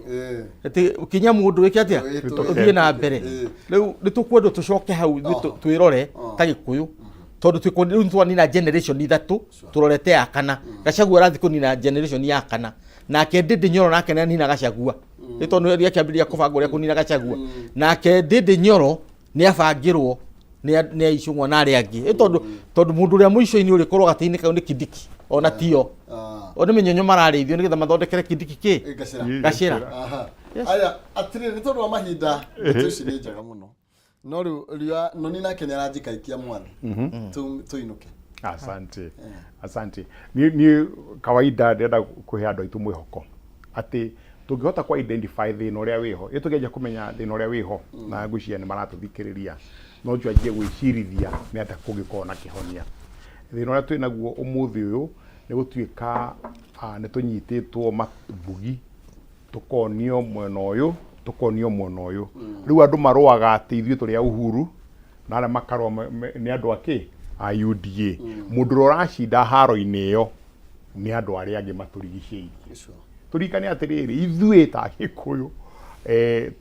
atĩ kinya mũndũ wĩke atĩa, ũthiĩ na mbere. Rĩu nĩ tũkwendwo tũcoke hau ithuĩ twĩrore ta Gĩkũyũ, tondũ rĩu nĩtwanina generation ithatũ, tũrorete ya kana. Gachagua arathiĩ kũnina generation ya kana, nake Ndĩndĩ Nyoro nake nĩanina Gachagua, nĩ tondũ nĩ akĩambĩrĩria kũbanga ũrĩa kũnina Gachagua. Nake Ndĩndĩ Nyoro nĩ abangĩrwo nĩ Aicũng'wa na arĩa angĩ. Ĩ tondũ mũndũ ũrĩa mũico-inĩ ũrĩkorwo gatagatĩ-inĩ kau nĩ Kindiki, ona tio o nĩ mĩnyonyo mararĩithio nĩgetha mathondekere Kindiki kĩ. Gacĩra. Gacĩra. Aha. Aya, atĩrĩrĩ, nĩ tondũ wa mahinda, ndeto ici nĩ njega mũno, no rĩu riũa noni nake nĩ aranjikaikia mwathi. Tũinũke. Asante, asante. Niĩ kawaida ndĩrenda kũhe andũ aitũ mwĩhoko atĩ tũngĩhota ku identify thĩna ũrĩa wĩho, ĩ tũngĩanjia kũmenya thĩna ũrĩa wĩho, na ngwĩciria nĩ maratũthikĩrĩria, no twanjie gwĩcirithia nĩ atĩa kũngĩkorwo na kĩhonia. Thĩna ũrĩa twĩ naguo ũmũthĩ ũyũ nĩ gũtuĩka nĩ tũnyitĩtwo mabugi, tũkonio mwena ũyũ, tũkonio mwena ũyũ. Rĩu andũ marũaga atĩ ithuĩ tũrĩ a Uhuru, na arĩa makarũa nĩ andũ a kĩ a UDA. Mũndũ ũrĩa ũracinda haro-inĩ ĩyo nĩ andũ arĩa angĩ matũrigicĩirie. Tũririkane atĩrĩrĩ, ithuĩ ta Gĩkũyũ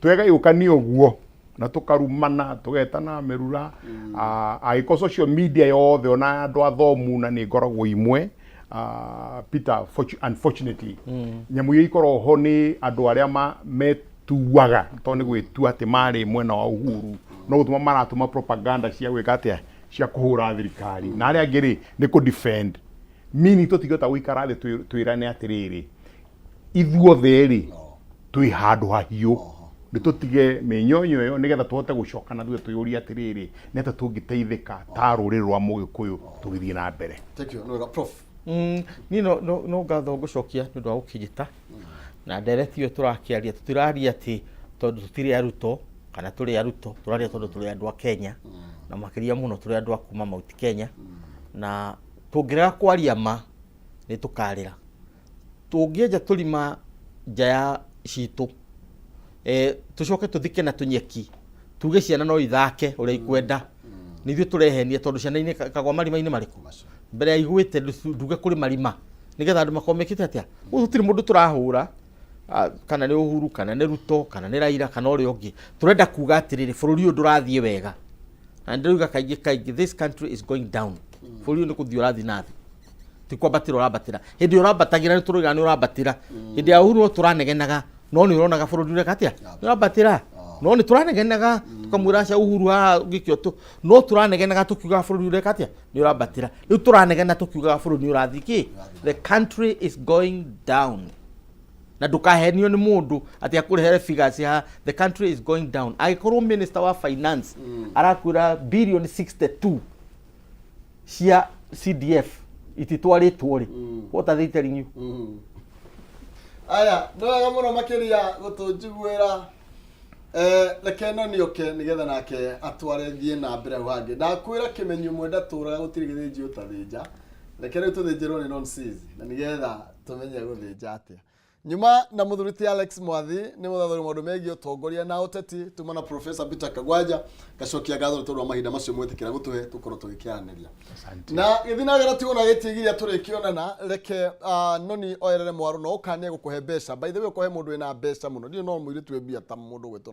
twegayũkania ũguo na tũkarumana, tũgetana mĩrura, angĩkorwo social media yothe ona andũ athomu na nĩ ngoragwo imwe, Peter, unfortunately nyamũ iria ikoragwo ho nĩ andũ arĩa metuaga, tondũ nĩ gwĩtua atĩ marĩ mwena wa Uhuru, no gũtũma maratũma propaganda cia gwĩka atĩa, cia kũhũra thirikari, na arĩa angĩ rĩ nĩ kũ defend, meaning tũtingĩhota gũikara thĩ twĩrane atĩrĩrĩ, ithuothe rĩ twĩ handũ hahiũ, nĩ tũtige mĩnyonyo ĩyo nĩgetha tũhote gũcoka na thutha twĩyũrie atĩrĩrĩ, nĩ atĩa tũngĩteithĩka ta rũrĩrĩ rwa Mũgĩkũyũ tũgĩthiĩ na mbere. Thank you. Nĩ wega, Prof. Niĩ no ngatho ngũcokia nĩ ũndũ wa gũkĩnjĩta na ndereti ĩyo tũrakĩaria. Tũtiraria atĩ tondũ tũtirĩ arutwo kana tũrĩ arutwo, tũraria tondũ tũrĩ andũ a Kenya, na makĩria mũno tũrĩ andũ a kuma Mount Kenya, na tũngĩrega kwaria ma nĩ tũkarĩra. Tũngĩenja tũrima nja ya citũ, tũcoke tũthike na tũnyeki, tuge ciana no ithake ũrĩa ikwenda, nĩ ithuĩ tũrehenia, tondũ ciana inĩ kagwa marima-inĩ marĩkũ mbere ya igwĩte nduge kũrĩ marima nĩgetha andũ makorwo mekĩte atĩa. Ũguo tũtirĩ mũndũ tũrahũra, kana nĩ Uhuru, kana nĩ Ruto, kana nĩ Raila, kana ũrĩa ũngĩ. Tũrenda kuga atĩrĩrĩ, bũrũri ũyũ ndũrathiĩ wega, na ndĩroiga kaingĩ kaingĩ, this country is going down. Bũrũri ũyũ nĩ kũthiĩ ũrathiĩ na thĩ, ti kwambatĩra ũrambatĩra. Hĩndĩ ĩrĩa ũrambatagĩra nĩ tũroiga nĩ ũrambatĩra. Hĩndĩ ya Uhuru no tũranegenaga, no nĩ ũronaga bũrũri ũreka atĩa, nĩ ũrambatĩra, no nĩ tũranegenaga tũkamwĩra aca Uhuru haha gĩkĩo tũ, no tũranegenaga tũkiugaga bũrũri ũreka atĩa, nĩ ũrambatĩra. Rĩu tũranegena tũkiugaga bũrũri nĩ ũrathiĩ kĩ, the country is going down. Na ndũkahenio nĩ mũndũ atĩ akũrehere figures haha, the country is going down. Angĩkorwo minister wa finance arakwĩra billion 62 cia CDF ititwarĩtwo rĩ, what are they telling you? Aya, nĩ wega mũno makĩria gũtũnjiguĩra. Reke no nĩoke nĩgetha nake atware thiĩ na mbere hau hangĩ. Ndakwĩra kĩmenyi ũmwe ndatũraga, gũtirĩ gĩthĩnji ũtathĩnja. Reke rĩu tũthĩnjĩrwo nĩ nonsense na nĩgetha tũmenye gũthĩnja atĩa. Nyuma na mũthuri ti Alex Mwathi, nĩ mũthathũri maũndũ megiĩ ũtongoria na ũteti. Tuma na Professor Peter Kagwanja. Ngacokia ngatho nĩ tondũ wa mahinda macio mwĩtĩkĩra gũtũhe tũkorwo tũgĩkĩaranĩria. Na gĩthiĩ na mbere tigwo na gĩtigiria tũrĩkĩonana. Reke noni oyerere mwaro no ũkanie gũkũhe mbeca. By the way, ũkũhe mũndũ wĩna mbeca mũno, ndiũ no mũirĩtu wĩ mbia ta mũndũ gwĩtwo.